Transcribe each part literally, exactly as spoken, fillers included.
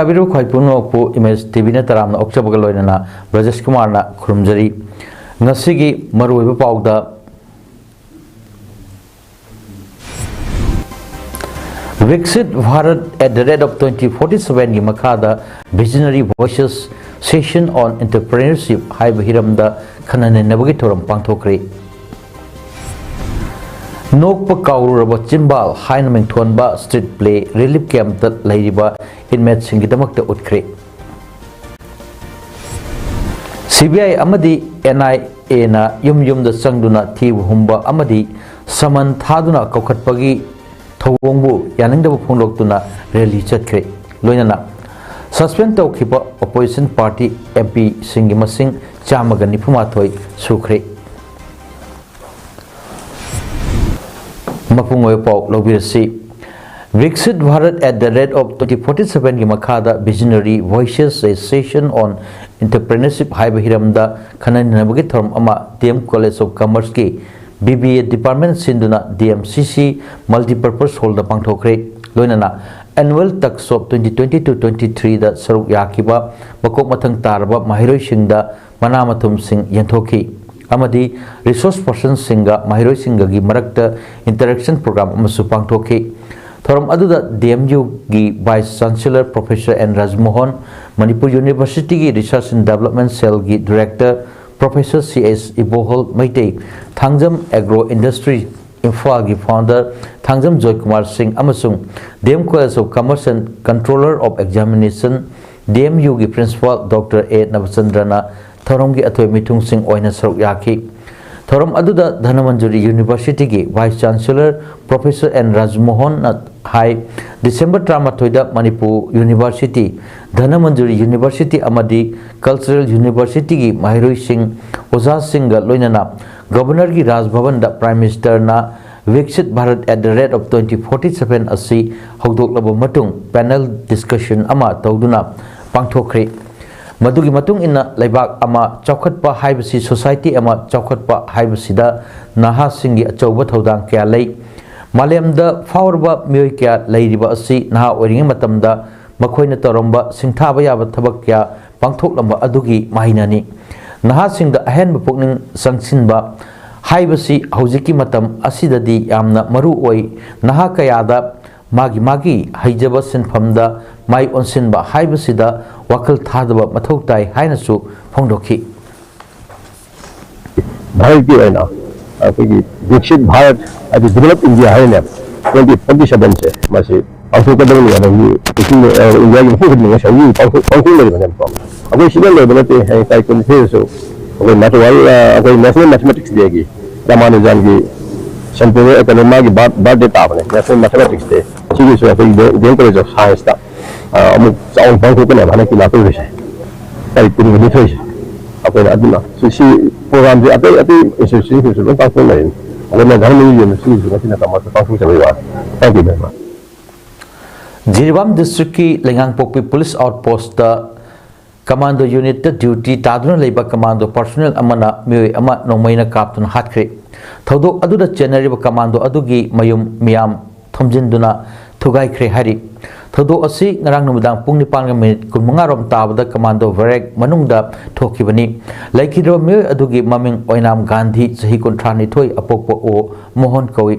ꯆꯥꯕꯤꯔꯤꯕ ꯈ꯭ꯋꯥꯏ ꯄꯨꯝꯅꯃꯛꯄꯨ image T ꯚꯤꯅ ꯇꯔꯥꯝꯅ ꯑꯣꯛꯆꯕꯒ ꯂꯣꯏꯅꯅ ꯕ꯭ꯔꯖꯦꯁ ꯀꯨꯃꯥꯔꯅ ꯈꯨꯔꯨꯝꯖꯔꯤ꯫ ꯉꯁꯤꯒꯤ ꯃꯔꯨꯑꯣꯏꯕ ꯄꯥꯎꯗ, Viksit Bharat at the rate of twenty forty-seven ꯒꯤ ꯃꯈꯥꯗ Visionary Voices, Session on Entrepreneurship ꯍꯥꯏꯕ ꯍꯤꯔꯝꯗ ꯈꯟꯅ ꯅꯩꯅꯕꯒꯤ ꯊꯧꯔꯝ ꯄꯥꯡꯊꯣꯛꯈ꯭ꯔꯦ꯫ ꯅꯣꯛꯄ ꯀꯥꯎꯔꯨꯔꯕ ꯆꯤꯝꯕꯥꯜ ꯍꯥꯏꯅ ꯃꯤꯡꯊꯣꯟꯕ street play relief camp ꯇ ꯂꯩꯔꯤꯕ inmate ꯁꯤꯡꯒꯤꯗꯃꯛꯇ ꯎꯠꯈ꯭ꯔꯦ꯫ ꯁꯤ ꯕꯤ ꯑꯥꯏ ꯑꯃꯗꯤ ꯑꯦꯟ ꯑꯥꯏ ꯑꯦꯅ ꯌꯨꯝ ꯌꯨꯝꯗ ꯆꯪꯗꯨꯅ ꯊꯤꯕ ꯍꯨꯝꯕ ꯑꯃꯗꯤ summon ꯊꯥꯗꯨꯅ ꯀꯧꯈꯠꯄꯒꯤ ꯊꯧꯑꯣꯡꯕꯨ ꯌꯥꯅꯤꯡꯗꯕ ꯐꯣꯡꯗꯣꯛꯇꯨꯅ rally ꯆꯠꯈ꯭ꯔꯦ꯫ ꯂꯣꯏꯅꯅ suspend ꯇꯧꯈꯤꯕ opposition party M P ꯁꯤꯡꯒꯤ ꯃꯁꯤꯡ ꯆꯥꯝꯃꯒ ꯅꯤꯐꯨ ꯃꯥꯊꯣꯏ ꯁꯨꯈ꯭ꯔꯦ꯫ ꯃꯄꯨꯡ ꯑꯣꯏꯕ ꯄꯥꯎ ꯂꯧꯕꯤꯔꯁꯤ꯫ Viksit Bharat at the rate of twenty forty-seven ꯒꯤ ꯃꯈꯥꯗ Visionary Voices, a Session on Entrepreneurship ꯍꯥꯏꯕ ꯍꯤꯔꯝꯗ ꯈꯟꯅ ꯅꯩꯅꯕꯒꯤ ꯊꯧꯔꯝ ꯑꯃ D M College of Commerce ꯀꯤ B B A department ꯁꯤꯟꯗꯨꯅ D M C C Multipurpose Hall ꯗ ꯄꯥꯡꯊꯣꯛꯈ꯭ꯔꯦ꯫ ꯂꯣꯏꯅꯅ annual Tuckshop twenty twenty-two twenty-three ꯗ ꯁꯔꯨꯛ ꯌꯥꯈꯤꯕ ꯃꯀꯣꯛ ꯃꯊꯪ ꯇꯥꯔꯕ ꯃꯍꯩꯔꯣꯏꯁꯤꯡꯗ ꯃꯅꯥ ꯃꯊꯨꯝꯁꯤꯡ ꯌꯦꯟꯊꯣꯛꯈꯤ ꯑꯃꯗꯤ resource person ꯁꯤꯡꯒ ꯃꯍꯩꯔꯣꯏꯁꯤꯡꯒꯒꯤ ꯃꯔꯛꯇ interaction program ꯑꯃꯁꯨ ꯄꯥꯡꯊꯣꯛꯈꯤ꯫ ꯊꯧꯔꯝ ꯑꯗꯨꯗ D M U ꯒꯤ Vice Chancellor Professor N Rajmohan, Manipur University ꯒꯤ Research and Development Cell ꯒꯤ Director Professor C S Ibohol Meitei, Thangjam Agro Industry ꯏꯝꯐꯥꯜꯒꯤ founder ꯊꯥꯡꯖꯝ ꯖꯣꯏꯀꯨꯃꯥꯔ ꯁꯤꯡ ꯑꯃꯁꯨꯡ D M College of Commerce and Controller of Examination, D M U ꯒꯤ Principal Doctor A ꯅꯕꯆꯟꯗ꯭ꯔꯅ ꯊꯧꯔꯝꯒꯤ ꯑꯊꯣꯏ ꯃꯤꯊꯨꯡꯁꯤꯡ ꯑꯣꯏꯅ ꯁꯔꯨꯛ ꯌꯥꯈꯤ꯫ ꯊꯧꯔꯝ ꯑꯗꯨꯗ ꯙꯅꯃꯟꯖꯨꯔꯤ University ꯒꯤ Vice Chancellor Professor N ꯔꯥꯖꯃꯣꯍꯟꯅ ꯍꯥꯏ, ꯗꯤꯁꯦꯝꯕꯔ ꯇꯔꯥꯃꯥꯊꯣꯏꯗ ꯃꯅꯤꯄꯨꯔ University, ꯙꯅꯃꯟꯖꯨꯔꯤ University ꯑꯃꯗꯤ Cultural University ꯒꯤ ꯃꯍꯩꯔꯣꯏꯁꯤꯡ, ꯑꯣꯖꯥꯁꯤꯡꯒ ꯂꯣꯏꯅꯅ Governor ꯒꯤ ꯔꯥꯖ ꯚꯕꯟꯗ Prime Minister ꯅ Viksit Bharat at the rate of twenty forty-seven ꯑꯁꯤ ꯍꯧꯗꯣꯛꯂꯕ ꯃꯇꯨꯡ panel discussion ꯑꯃ ꯇꯧꯗꯨꯅ ꯄꯥꯡꯊꯣꯛꯈ꯭ꯔꯦ꯫ ꯃꯗꯨꯒꯤ ꯃꯇꯨꯡ ꯏꯟꯅ ꯂꯩꯕꯥꯛ ꯑꯃ ꯆꯥꯎꯈꯠꯄ ꯍꯥꯏꯕꯁꯤ, society ꯑꯃ ꯆꯥꯎꯈꯠꯄ ꯍꯥꯏꯕꯁꯤꯗ ꯅꯍꯥꯁꯤꯡꯒꯤ ꯑꯆꯧꯕ ꯊꯧꯗꯥꯡ ꯀꯌꯥ ꯂꯩ꯫ ꯃꯥꯂꯦꯝꯗ ꯐꯥꯎꯔꯕ ꯃꯤꯑꯣꯏ ꯀꯌꯥ ꯂꯩꯔꯤꯕ ꯑꯁꯤ ꯅꯍꯥ ꯑꯣꯏꯔꯤꯉꯩ ꯃꯇꯝꯗ ꯃꯈꯣꯏꯅ ꯇꯧꯔꯝꯕ ꯁꯤꯡꯊꯥꯕ ꯌꯥꯕ ꯊꯕꯛ ꯀꯌꯥ ꯄꯥꯡꯊꯣꯛꯂꯝꯕ ꯑꯗꯨꯒꯤ ꯃꯍꯩꯅꯅꯤ꯫ ꯅꯍꯥꯁꯤꯡꯗ ꯑꯍꯦꯟꯕ ꯄꯨꯛꯅꯤꯡ ꯆꯪꯁꯤꯟꯕ ꯍꯥꯏꯕꯁꯤ ꯍꯧꯖꯤꯛꯀꯤ ꯃꯇꯝ ꯑꯁꯤꯗꯗꯤ ꯌꯥꯝꯅ ꯃꯔꯨ ꯑꯣꯏ꯫ ꯅꯍꯥ ꯀꯌꯥꯗ ꯃꯥꯒꯤ ꯃꯥꯒꯤ ꯍꯩꯖꯕ ꯁꯤꯟꯐꯝꯗ ꯃꯥꯏ ꯑꯣꯟꯁꯤꯟꯕ ꯍꯥꯏꯕꯁꯤꯗ ꯋꯥꯈꯜ ꯊꯥꯗꯕ ꯃꯊꯧ ꯇꯥꯏ ꯍꯥꯏꯅꯁꯨ ꯐꯣꯡꯗꯣꯛꯈꯤ꯫ ꯚꯥꯔꯠꯀꯤ ꯑꯣꯏꯅ ꯑꯩꯈꯣꯏꯒꯤ ꯕꯤꯛꯁꯤꯠ ꯚꯥꯔꯠ ꯍꯥꯏꯗꯤ ꯗꯤꯚꯦꯂꯞ ꯏꯟꯗꯤꯌꯥ ꯍꯥꯏꯅ ꯇ꯭ꯋꯦꯟꯇꯤ ꯐꯣꯔꯇꯤ ꯁꯚꯦꯟꯁꯦ ꯃꯁꯤ ꯄꯥꯡꯊꯣꯛꯀꯗꯕꯅꯤ ꯍꯥꯏꯕꯒꯤ ꯏꯟꯗꯤꯌꯥꯒꯤ ꯃꯐꯝ ꯈꯨꯗꯤꯡꯃꯛ ꯉꯁꯥꯏꯒꯤ ꯄꯥꯡꯊꯣꯛ ꯄꯥꯡꯊꯣꯛꯅꯔꯤꯕꯅꯦꯕꯀꯣ꯫ ꯑꯩꯈꯣꯏ ꯁꯤꯗ ꯂꯣꯏꯕ ꯅꯠꯇꯦ, ꯍꯌꯦꯡ ꯇꯥꯔꯤꯛ ꯀꯨꯟꯅꯤꯊꯣꯏꯗꯁꯨ ꯑꯩꯈꯣꯏ ꯃꯥꯊꯋꯥꯜ ꯑꯩꯈꯣꯏ ꯅꯦꯁꯅꯦꯜ ꯃꯦꯊꯃꯦꯇꯤꯛꯁ ꯗꯦꯒꯤ ꯔꯥꯃꯥꯅꯨꯖꯟꯒꯤ ꯁꯦꯟꯇꯦꯅꯔꯤ ꯀꯩꯅꯣ ꯃꯥꯒꯤ ꯕꯥꯔꯠ ꯕꯥꯔꯠꯗꯦ ꯇꯥꯕꯅꯦ, ꯅꯦꯁꯅꯦꯜ ꯃꯦꯊꯃꯦꯇꯤꯛꯁ ꯗꯦ꯫ ꯁꯤꯒꯤꯁꯨ ꯑꯩꯈꯣꯏ ꯗꯤ ꯑꯦꯝ ꯀꯣꯂꯦꯖ ꯑꯣꯐ ꯁꯥꯏꯟꯁꯇ ꯑꯃꯨꯛ ꯆꯥꯎꯅ ꯄꯥꯡꯊꯣꯛꯀꯅꯦꯕ ꯍꯟꯗꯛꯀꯤ ꯂꯥꯛꯇꯧꯔꯤꯁꯦ ꯇꯥꯔꯤꯛ ꯀꯨꯟꯒ ꯅꯤꯊꯣꯏꯁꯦ꯫ ꯑꯩꯈꯣꯏꯅ ꯑꯗꯨꯅ ꯁꯤ ꯁꯤ ꯄ꯭ꯔꯣꯒ꯭ꯔꯥꯝꯁꯦ ꯑꯇꯩ ꯑꯇꯩ ꯏꯟꯁꯇꯤꯇ꯭ꯌꯨꯁꯟꯁꯤꯡꯁꯨ ꯂꯣꯏ ꯄꯥꯡꯊꯣꯛꯅꯔꯤꯅꯤ꯫ ꯑꯗꯨꯅ ꯙꯔꯃ ꯌꯨꯅꯤꯚꯔꯁꯤꯇꯤꯁꯨ ꯉꯁꯤꯅ ꯀꯃꯔꯁꯇ ꯄꯥꯡꯊꯣꯛꯆꯕꯒꯤ ꯋꯥꯅꯤ꯫ Thank you very much꯫ Jiribam ꯗꯤꯁꯇ꯭ꯔꯤꯛꯀꯤ ꯂꯩꯉꯥꯡꯄꯣꯛꯄꯤ ꯄꯨꯂꯤꯁ ꯑꯥꯎꯠꯄꯣꯁꯇ ꯀꯃꯥꯟꯗꯣ ꯌꯨꯅꯤꯠꯇ ꯗ꯭ꯌꯨꯇꯤ ꯇꯥꯗꯨꯅ ꯂꯩꯕ ꯀꯃꯥꯟꯗꯣ ꯄꯔꯁꯣꯅꯦꯜ ꯑꯃꯅ ꯃꯤꯑꯣꯏ ꯑꯃ ꯅꯣꯡꯃꯩꯅ ꯀꯥꯞꯇꯨꯅ ꯍꯥꯠꯈ꯭ꯔꯦ꯫ ꯊꯧꯗꯣꯛ ꯑꯗꯨꯗ ꯆꯦꯟꯅꯔꯤꯕ ꯀꯃꯥꯟꯗꯣ ꯑꯗꯨꯒꯤ ꯃꯌꯨꯝ ꯃꯤꯌꯥꯝ ꯊꯣꯝꯖꯤꯟꯗꯨꯅ ꯊꯨꯒꯥꯏꯈ꯭ꯔꯦ ꯍꯥꯏꯔꯤ꯫ ꯊꯧꯗꯣꯛ ꯑꯁꯤ ꯉꯔꯥꯡ ꯅꯨꯃꯤꯗꯥꯡ ꯄꯨꯡ ꯅꯤꯄꯥꯟꯒ ꯃꯤꯅꯤꯠ ꯀꯨꯟꯃꯉꯥ ꯔꯣꯝ ꯇꯥꯕꯗ ꯀꯃꯥꯟꯗꯣ ꯕꯦꯔꯦꯛ ꯃꯅꯨꯡꯗ ꯊꯣꯛꯈꯤꯕꯅꯤ꯫ ꯂꯩꯈꯤꯗ꯭ꯔꯕ ꯃꯤꯑꯣꯏ ꯑꯗꯨꯒꯤ ꯃꯃꯤꯡ ꯑꯣꯏꯅꯥꯝ ꯒꯥꯟꯙꯤ, ꯆꯍꯤ ꯀꯨꯟꯊ꯭ꯔꯥ ꯅꯤꯊꯣꯏ, ꯑꯄꯣꯛꯄ ꯑꯣ ꯃꯣꯍꯟ ꯀꯧꯏ꯫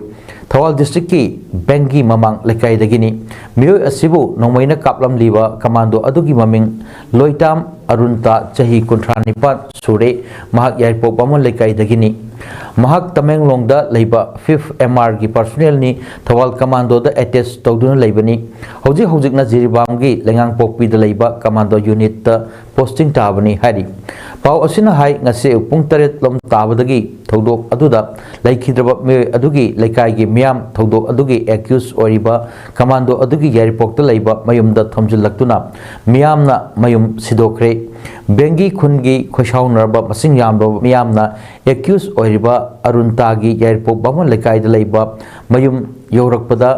ꯊꯧꯕꯥꯜ ꯗꯤꯁꯇ꯭ꯔꯤꯛꯀꯤ ꯕꯦꯡꯒꯤ ꯃꯃꯥꯡ ꯂꯩꯀꯥꯏꯗꯒꯤꯅꯤ꯫ ꯃꯤꯑꯣꯏ ꯑꯁꯤꯕꯨ ꯅꯣꯡꯃꯩꯅ ꯀꯥꯞꯂꯝꯂꯤꯕ ꯀꯃꯥꯟꯗꯣ ꯑꯗꯨꯒꯤ ꯃꯃꯤꯡ ꯂꯣꯏꯇꯥꯝ ꯑꯔꯨꯟꯇꯥ, ꯆꯍꯤ ꯀꯨꯟꯊ꯭ꯔꯥ ꯅꯤꯄꯥꯟ ꯁꯨꯔꯦ꯫ ꯃꯍꯥꯛ ꯌꯥꯏꯔꯤꯄꯣꯛ ꯕꯥꯃꯣꯟ ꯂꯩꯀꯥꯏꯗꯒꯤꯅꯤ꯫ ꯃꯍꯥꯛ ꯇꯃꯦꯡꯂꯣꯡꯗ ꯂꯩꯕ ꯐꯤꯐ ꯑꯦꯝ ꯑꯥꯔꯒꯤ ꯄꯔꯁꯣꯅꯦꯜꯅꯤ꯫ ꯊꯧꯕꯥꯜ ꯀꯃꯥꯟꯗꯣꯗ ꯑꯦꯇꯦꯆ ꯇꯧꯗꯨꯅ ꯂꯩꯕꯅꯤ꯫ ꯍꯧꯖꯤꯛ ꯍꯧꯖꯤꯛꯅ ꯖꯤꯔꯤꯕꯥꯝꯒꯤ ꯂꯩꯉꯥꯡꯄꯣꯛꯄꯤꯗ ꯂꯩꯕ ꯀꯃꯥꯟꯗꯣ ꯌꯨꯅꯤꯠꯇ ꯄꯣꯁꯇꯤꯡ ꯇꯥꯕꯅꯤ ꯍꯥꯏꯔꯤ꯫ ꯄꯥꯎ ꯑꯁꯤꯅ ꯍꯥꯏ, ꯉꯁꯤ ꯑꯌꯨꯛ ꯄꯨꯡ ꯇꯔꯦꯠ ꯂꯣꯝ ꯇꯥꯕꯗꯒꯤ ꯊꯧꯗꯣꯛ ꯑꯗꯨꯗ ꯂꯩꯈꯤꯗ꯭ꯔꯕ ꯃꯤꯑꯣꯏ ꯑꯗꯨꯒꯤ ꯂꯩꯀꯥꯏꯒꯤ ꯃꯤꯌꯥꯝ ꯊꯧꯗꯣꯛ ꯑꯗꯨꯒꯤ ꯑꯦꯀ꯭ꯌꯨꯁ ꯑꯣꯏꯔꯤꯕ ꯀꯃꯥꯟꯗꯣ ꯑꯗꯨꯒꯤ ꯌꯥꯏꯔꯤꯄꯣꯛꯇ ꯂꯩꯕ ꯃꯌꯨꯝꯗ ꯊꯣꯝꯖꯤꯜꯂꯛꯇꯨꯅ ꯃꯤꯌꯥꯝꯅ ꯃꯌꯨꯝ ꯁꯤꯗꯣꯛꯈ꯭ꯔꯦ꯫ ꯕꯦꯡꯒꯤ ꯈꯨꯟꯒꯤ ꯈꯣꯏꯁꯥꯎꯅꯔꯕ ꯃꯁꯤꯡ ꯌꯥꯝꯂꯕ ꯃꯤꯌꯥꯝꯅ ꯑꯦꯀ꯭ꯌꯨꯁ ꯑꯣꯏꯔꯤꯕ ꯑꯔꯨꯟꯇꯥꯒꯤ ꯌꯥꯏꯔꯤꯄꯣꯛ ꯕꯥꯃꯣꯟ ꯂꯩꯀꯥꯏꯗ ꯂꯩꯕ ꯃꯌꯨꯝ ꯌꯧꯔꯛꯄꯗ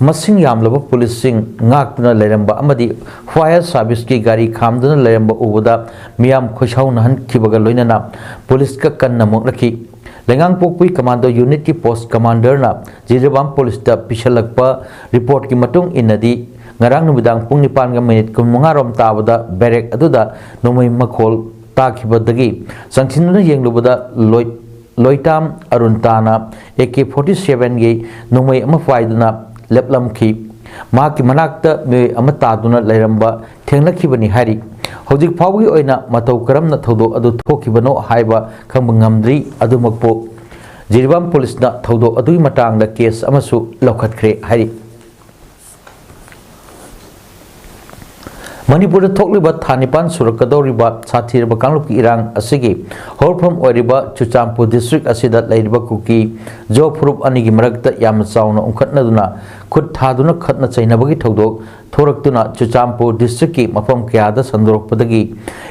ꯃꯁꯤꯡ ꯌꯥꯝꯂꯕ ꯄꯨꯂꯤꯁꯁꯤꯡ ꯉꯥꯛꯇꯨꯅ ꯂꯩꯔꯝꯕ ꯑꯃꯗꯤ ꯐꯥꯌꯔ ꯁꯥꯔꯚꯤꯁꯀꯤ ꯒꯥꯔꯤ ꯈꯥꯝꯗꯨꯅ ꯂꯩꯔꯝꯕ ꯎꯕꯗ ꯃꯤꯌꯥꯝ ꯈꯣꯏꯁꯥꯎꯅꯍꯟꯈꯤꯕꯒ ꯂꯣꯏꯅꯅ ꯄꯨꯂꯤꯁꯀ ꯀꯟꯅ ꯃꯨꯛꯅꯈꯤ꯫ ꯂꯩꯉꯥꯡꯄꯣꯛꯄꯤ ꯀꯃꯥꯟꯗꯣ ꯌꯨꯅꯤꯠꯀꯤ ꯄꯣꯁ ꯀꯃꯥꯟꯗꯔꯅ ꯖꯤꯔꯤꯕꯥꯝ ꯄꯨꯂꯤꯁꯇ ꯄꯤꯁꯜꯂꯛꯄ ꯔꯤꯄꯣꯔꯠꯀꯤ ꯃꯇꯨꯡ ꯏꯟꯅꯗꯤ, ꯉꯔꯥꯡ ꯅꯨꯃꯤꯗꯥꯡ ꯄꯨꯡ ꯅꯤꯄꯥꯟꯒ ꯃꯤꯅꯤꯠ ꯀꯨꯟꯃꯉꯥ ꯔꯣꯝ ꯇꯥꯕꯗ ꯕꯦꯔꯦꯛ ꯑꯗꯨꯗ ꯅꯣꯡꯃꯩ ꯃꯈꯣꯜ ꯇꯥꯈꯤꯕꯗꯒꯤ ꯆꯪꯁꯤꯟꯗꯨꯅ ꯌꯦꯡꯂꯨꯕꯗ ꯂꯣꯏ-, ꯂꯣꯏꯇꯥꯝ ꯑꯔꯨꯟ ꯇꯥꯅ ꯑꯦ ꯀꯦ ꯐꯣꯔꯇꯤ ꯁꯦꯚꯦꯟꯒꯤ ꯅꯣꯡꯃꯩ ꯑꯃ ꯄꯥꯏꯗꯨꯅ ꯂꯦꯞꯂꯝꯈꯤ꯫ ꯃꯍꯥꯛꯀꯤ ꯃꯅꯥꯛꯇ ꯃꯤꯑꯣꯏ ꯑꯃ ꯇꯥꯗꯨꯅ ꯂꯩꯔꯝꯕ ꯊꯦꯡꯅꯈꯤꯕꯅꯤ ꯍꯥꯏꯔꯤ꯫ ꯍꯧꯖꯤꯛ ꯐꯥꯎꯕꯒꯤ ꯑꯣꯏꯅ ꯃꯇꯧ ꯀꯔꯝꯅ ꯊꯧꯗꯣꯛ ꯑꯗꯨ ꯊꯣꯛꯈꯤꯕꯅꯣ ꯍꯥꯏꯕ ꯈꯪꯕ ꯉꯝꯗ꯭ꯔꯤ꯫ ꯑꯗꯨꯃꯛꯄꯨ ꯖꯤꯔꯤꯕꯥꯝ ꯄꯨꯂꯤꯁꯅ ꯊꯧꯗꯣꯛ ꯑꯗꯨꯒꯤ ꯃꯇꯥꯡꯗ ꯀꯦꯁ ꯑꯃꯁꯨ ꯂꯧꯈꯠꯈ꯭ꯔꯦ ꯍꯥꯏꯔꯤ꯫ ꯃꯅꯤꯄꯨꯔꯗ ꯊꯣꯛꯂꯤꯕ ꯊꯥ ꯅꯤꯄꯥꯟ ꯁꯨꯔꯛꯀꯗꯧꯔꯤꯕ ꯁꯥꯊꯤꯔꯕ ꯀꯥꯡꯂꯨꯞꯀꯤ ꯏꯔꯥꯡ ꯑꯁꯤꯒꯤ ꯍꯧꯔꯛꯐꯝ ꯑꯣꯏꯔꯤꯕ ꯆꯨꯔꯆꯥꯟꯄꯨꯔ ꯗꯤꯁꯇ꯭ꯔꯤꯛ ꯑꯁꯤꯗ ꯂꯩꯔꯤꯕ ꯀꯨꯀꯤ ꯖꯣ ꯐꯨꯔꯨꯞ ꯑꯅꯤꯒꯤ ꯃꯔꯛꯇ ꯌꯥꯝꯅ ꯆꯥꯎꯅ ꯎꯪꯈꯠꯅꯗꯨꯅ ꯈꯨꯠ ꯊꯥꯗꯨꯅ ꯈꯠꯅ ꯆꯩꯅꯕꯒꯤ ꯊꯧꯗꯣꯛ ꯊꯣꯔꯛꯇꯨꯅ ꯆꯨꯔꯆꯥꯟꯄꯨꯔ ꯗꯤꯁꯇ꯭ꯔꯤꯛꯀꯤ ꯃꯐꯝ ꯀꯌꯥꯗ ꯁꯟꯗꯣꯔꯛꯄꯗꯒꯤ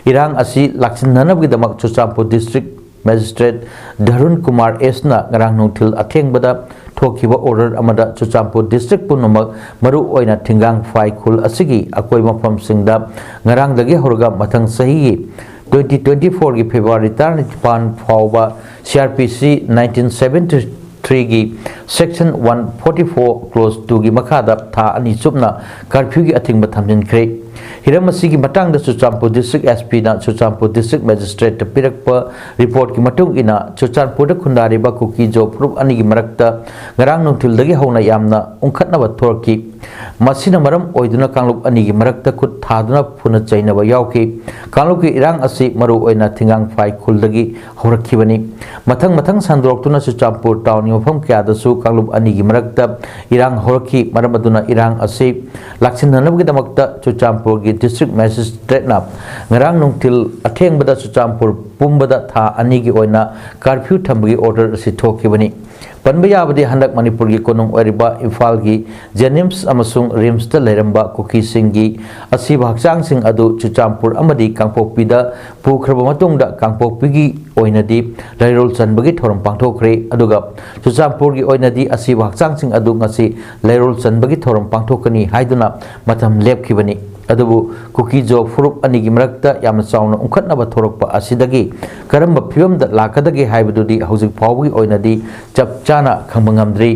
ꯏꯔꯥꯡ ꯑꯁꯤ ꯂꯥꯛꯁꯤꯟꯅꯅꯕꯒꯤꯗꯃꯛ ꯆꯨꯔꯆꯥꯟꯄꯨꯔ ꯗꯤꯁꯇ꯭ꯔꯤꯛ ꯃꯦꯖꯤꯁꯇ꯭ꯔꯦꯠ ꯙꯔꯨꯟ ꯀꯨꯃꯥꯔ ꯑꯦꯁꯅ ꯉꯔꯥꯡ ꯅꯨꯡꯊꯤꯜ ꯑꯊꯦꯡꯕꯗ ꯊꯣꯛꯈꯤꯕ ꯑꯣꯔꯗꯔ ꯑꯃꯗ ꯆꯨꯔꯆꯥꯟꯄꯨꯔ ꯗꯤꯁꯇ꯭ꯔꯤꯛ ꯄꯨꯝꯅꯃꯛ, ꯃꯔꯨ ꯑꯣꯏꯅ ꯊꯤꯡꯒꯥꯡ ꯐꯥꯏ ꯈꯨꯜ ꯑꯁꯤꯒꯤ ꯑꯀꯣꯏꯕ ꯃꯐꯝꯁꯤꯡꯗ ꯉꯔꯥꯡꯗꯒꯤ ꯍꯧꯔꯒ ꯃꯊꯪ ꯆꯍꯤꯒꯤ ꯇ꯭ꯋꯦꯟꯇꯤ ꯇ꯭ꯋꯦꯟꯇꯤ ꯐꯣꯔꯒꯤ ꯐꯦꯕ꯭ꯔꯨꯋꯥꯔꯤ ꯇꯔꯥꯅꯤꯄꯥꯟ ꯐꯥꯎꯕ ꯁꯤ ꯑꯥꯔ ꯄꯤ ꯁꯤ ꯅꯥꯏꯟꯇꯤꯟ ꯁꯚꯦꯟꯇꯤ ꯊ꯭ꯔꯤꯒꯤ section one forty four close ꯇꯨꯒꯤ ꯃꯈꯥꯗ ꯊꯥ ꯑꯅꯤ ꯆꯨꯞꯅ ꯀꯔꯐ꯭ꯌꯨꯒꯤ ꯑꯊꯤꯡꯕ ꯊꯝꯖꯤꯟꯈ꯭ꯔꯦ꯫ ꯍꯤꯔꯝ ꯑꯁꯤꯒꯤ ꯃꯇꯥꯡꯗ ꯆꯨꯔꯆꯥꯟꯄꯨꯔ ꯗꯤꯁꯇ꯭ꯔꯤꯛ ꯑꯦꯁ ꯄꯤꯅ ꯆꯨꯔꯆꯥꯟꯄꯨꯔ ꯗꯤꯁꯇ꯭ꯔꯤꯛ ꯃꯦꯖꯤꯁꯇ꯭ꯔꯦꯠꯇ ꯄꯤꯔꯛꯄ ꯔꯤꯄꯣꯔꯠꯀꯤ ꯃꯇꯨꯡ ꯏꯟꯅ, ꯆꯨꯔꯆꯥꯟꯄꯨꯔꯗ ꯈꯨꯟꯗꯥꯔꯤꯕ ꯀꯨꯀꯤ ꯖꯣ ꯐꯨꯔꯨꯞ ꯑꯅꯤꯒꯤ ꯃꯔꯛꯇ ꯉꯔꯥꯡ ꯅꯨꯡꯊꯤꯜꯗꯒꯤ ꯍꯧꯅ ꯌꯥꯝꯅ ꯎꯪꯈꯠꯅꯕ ꯊꯣꯔꯛꯈꯤ꯫ ꯃꯁꯤꯅ ꯃꯔꯝ ꯑꯣꯏꯗꯨꯅ ꯀꯥꯡꯂꯨꯞ ꯑꯅꯤꯒꯤ ꯃꯔꯛꯇ ꯈꯨꯠ ꯊꯥꯗꯨꯅ ꯐꯨꯅ ꯆꯩꯅꯕ ꯌꯥꯎꯈꯤ꯫ ꯀꯥꯡꯂꯨꯞꯀꯤ ꯏꯔꯥꯡ ꯑꯁꯤ ꯃꯔꯨ ꯑꯣꯏꯅ ꯊꯤꯡꯒꯥꯡꯐꯥꯏ ꯈꯨꯜꯗꯒꯤ ꯍꯧꯔꯛꯈꯤꯕꯅꯤ꯫ ꯃꯊꯪ ꯃꯊꯪ ꯁꯟꯗꯣꯔꯛꯇꯨꯅ ꯆꯨꯔꯆꯥꯟꯄꯨꯔ ꯇꯥꯎꯟꯒꯤ ꯃꯐꯝ ꯀꯌꯥꯗꯁꯨ ꯀꯥꯡꯂꯨꯞ ꯑꯅꯤꯒꯤ ꯃꯔꯛꯇ ꯏꯔꯥꯡ ꯍꯧꯔꯛꯈꯤ꯫ ꯃꯔꯝ ꯑꯗꯨꯅ ꯏꯔꯥꯡ ꯑꯁꯤ ꯂꯥꯛꯁꯤꯟꯅꯅꯕꯒꯤꯗꯃꯛꯇ ꯆꯨꯔꯆꯥꯟꯄꯨꯔꯒꯤ ꯗꯤꯁꯇ꯭ꯔꯤꯛ ꯃꯦꯖꯤꯁꯇ꯭ꯔꯦꯠꯅ ꯉꯔꯥꯡ ꯅꯨꯡꯊꯤꯜ ꯑꯊꯦꯡꯕꯗ ꯆꯨꯔꯆꯥꯟꯄꯨꯔ ꯄꯨꯝꯕꯗ ꯊꯥ ꯑꯅꯤꯒꯤ ꯑꯣꯏꯅ ꯀꯔꯐ꯭ꯌꯨ ꯊꯝꯕꯒꯤ ꯑꯣꯔꯗꯔ ꯑꯁꯤ ꯊꯣꯛꯈꯤꯕꯅꯤ꯫ ꯄꯟꯕ ꯌꯥꯕꯗꯤ, ꯍꯟꯗꯛ ꯃꯅꯤꯄꯨꯔꯒꯤ ꯀꯣꯅꯨꯡ ꯑꯣꯏꯔꯤꯕ ꯏꯝꯐꯥꯜꯒꯤ ꯖꯦꯅꯤꯝꯁ ꯑꯃꯁꯨꯡ ꯔꯤꯝꯁꯇ ꯂꯩꯔꯝꯕ ꯀꯨꯀꯤꯁꯤꯡꯒꯤ ꯑꯁꯤꯕ ꯍꯛꯆꯥꯡꯁꯤꯡ ꯑꯗꯨ ꯆꯨꯔꯆꯥꯟꯄꯨꯔ ꯑꯃꯗꯤ ꯀꯥꯡꯄꯣꯛꯄꯤꯗ ꯄꯨꯈ꯭ꯔꯕ ꯃꯇꯨꯡꯗ, ꯀꯥꯡꯄꯣꯛꯄꯤꯒꯤ ꯑꯣꯏꯅꯗꯤ ꯂꯩꯔꯣꯜ ꯆꯟꯕꯒꯤ ꯊꯧꯔꯝ ꯄꯥꯡꯊꯣꯛꯈ꯭ꯔꯦ꯫ ꯑꯗꯨꯒ ꯆꯨꯔꯆꯥꯟꯄꯨꯔꯒꯤ ꯑꯣꯏꯅꯗꯤ ꯑꯁꯤꯕ ꯍꯛꯆꯥꯡꯁꯤꯡ ꯑꯗꯨ ꯉꯁꯤ ꯂꯩꯔꯣꯜ ꯆꯟꯕꯒꯤ ꯊꯧꯔꯝ ꯄꯥꯡꯊꯣꯛꯀꯅꯤ ꯍꯥꯏꯗꯨꯅ ꯃꯇꯝ ꯂꯦꯞꯈꯤꯕꯅꯤ꯫ ꯑꯗꯨꯕꯨ ꯀꯨꯀꯤ ꯖꯣ ꯐꯨꯔꯨꯞ ꯑꯅꯤꯒꯤ ꯃꯔꯛꯇ ꯌꯥꯝꯅ ꯆꯥꯎꯅ ꯎꯪꯈꯠꯅꯕ ꯊꯣꯔꯛꯄ ꯑꯁꯤꯗꯒꯤ ꯀꯔꯝꯕ ꯐꯤꯕꯝꯗ ꯂꯥꯛꯀꯗꯒꯦ ꯍꯥꯏꯕꯗꯨꯗꯤ ꯍꯧꯖꯤꯛ ꯐꯥꯎꯕꯒꯤ ꯑꯣꯏꯅꯗꯤ ꯆꯞ ꯆꯥꯅ ꯈꯪꯕ ꯉꯝꯗ꯭ꯔꯤ꯫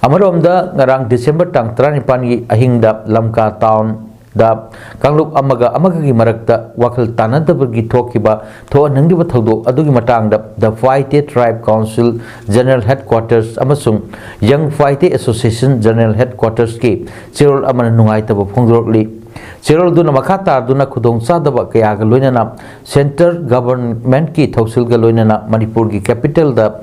ꯑꯃꯔꯣꯝꯗ, ꯉꯔꯥꯡ December ꯇꯥꯡ ꯇꯔꯥꯅꯤꯄꯥꯟꯒꯤ ꯑꯍꯤꯡꯗ ꯂꯝꯀꯥ town ꯗ ꯀꯥꯡꯂꯨꯞ ꯑꯃꯒ ꯑꯃꯒꯒꯤ ꯃꯔꯛꯇ ꯋꯥꯈꯜ ꯇꯥꯅꯗꯕꯒꯤ ꯊꯣꯛꯈꯤꯕ, ꯊꯣꯛꯍꯟꯅꯤꯡꯂꯤꯕ ꯊꯧꯗꯣꯛ ꯑꯗꯨꯒꯤ ꯃꯇꯥꯡꯗ The Paite Tribe Council General Headquarters ꯑꯃꯁꯨꯡ Young Paite Association General Headquarters ꯀꯤ ꯆꯦꯔꯣꯜ ꯑꯃꯅ ꯅꯨꯡꯉꯥꯏꯇꯕ ꯐꯣꯡꯗꯣꯔꯛꯂꯤ꯫ ꯆꯦꯔꯣꯜ ꯑꯗꯨꯅ ꯃꯈꯥ ꯇꯥꯗꯨꯅ ꯈꯨꯗꯣꯡꯆꯥꯗꯕ ꯀꯌꯥꯒ ꯂꯣꯏꯅꯅ centre government ꯀꯤ ꯊꯧꯁꯤꯜꯒ ꯂꯣꯏꯅꯅ ꯃꯅꯤꯄꯨꯔꯒꯤ capital ꯗ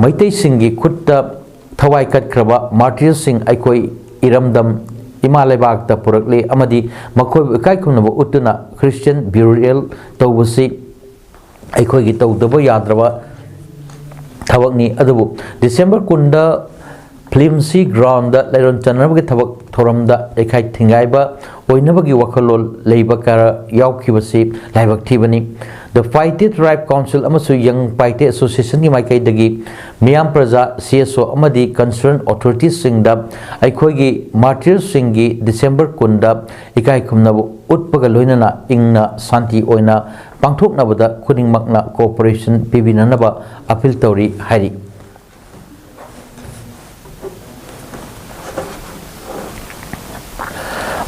ꯃꯩꯇꯩꯁꯤꯡꯒꯤ ꯈꯨꯠꯇ ꯊꯋꯥꯏ ꯀꯠꯈ꯭ꯔꯕ martyrs ꯁꯤꯡ ꯑꯩꯈꯣꯏ ꯏꯔꯝꯗꯝ ꯏꯃꯥ ꯂꯩꯕꯥꯛꯇ ꯄꯨꯔꯛꯂꯤ ꯑꯃꯗꯤ ꯃꯈꯣꯏꯕꯨ ꯏꯀꯥꯏ ꯈꯨꯝꯅꯕ ꯎꯠꯇꯨꯅ Christian burial ꯇꯧꯕꯁꯤ ꯑꯩꯈꯣꯏꯒꯤ ꯇꯧꯗꯕ ꯌꯥꯗ꯭ꯔꯕ ꯊꯕꯛꯅꯤ꯫ ꯑꯗꯨꯕꯨ December ꯀꯨꯟꯗ Flimsy Ground ꯗ ꯂꯩꯔꯣꯟ ꯆꯟꯅꯕꯒꯤ ꯊꯕꯛ ꯊꯧꯔꯝꯗ ꯌꯩꯈꯥꯏ ꯊꯤꯡꯒꯥꯏꯕ ꯑꯣꯏꯅꯕꯒꯤ ꯋꯥꯈꯜꯂꯣꯟ ꯂꯩꯕ ꯈꯔ ꯌꯥꯎꯈꯤꯕꯁꯤ ꯂꯥꯏꯕꯛ ꯊꯤꯕꯅꯤ꯫ The Paite Tribe Council ꯑꯃꯁꯨꯡ Young Paite Association ꯒꯤ ꯃꯥꯏꯀꯩꯗꯒꯤ ꯃꯤꯌꯥꯝ ꯄ꯭ꯔꯖꯥ, C S O ꯑꯃꯗꯤ concerned authorities ꯁꯤꯡꯗ ꯑꯩꯈꯣꯏꯒꯤ martyrs ꯁꯤꯡꯒꯤ December ꯀꯨꯟꯗ ꯏꯀꯥꯏ ꯈꯨꯝꯅꯕ ꯎꯠꯄꯒ ꯂꯣꯏꯅꯅ ꯏꯪꯅ ꯁꯥꯟꯇꯤ ꯑꯣꯏꯅ ꯄꯥꯡꯊꯣꯛꯅꯕꯗ ꯈꯨꯗꯤꯡꯃꯛꯅ cooperation ꯄꯤꯕꯤꯅꯅꯕ appeal ꯇꯧꯔꯤ ꯍꯥꯏꯔꯤ꯫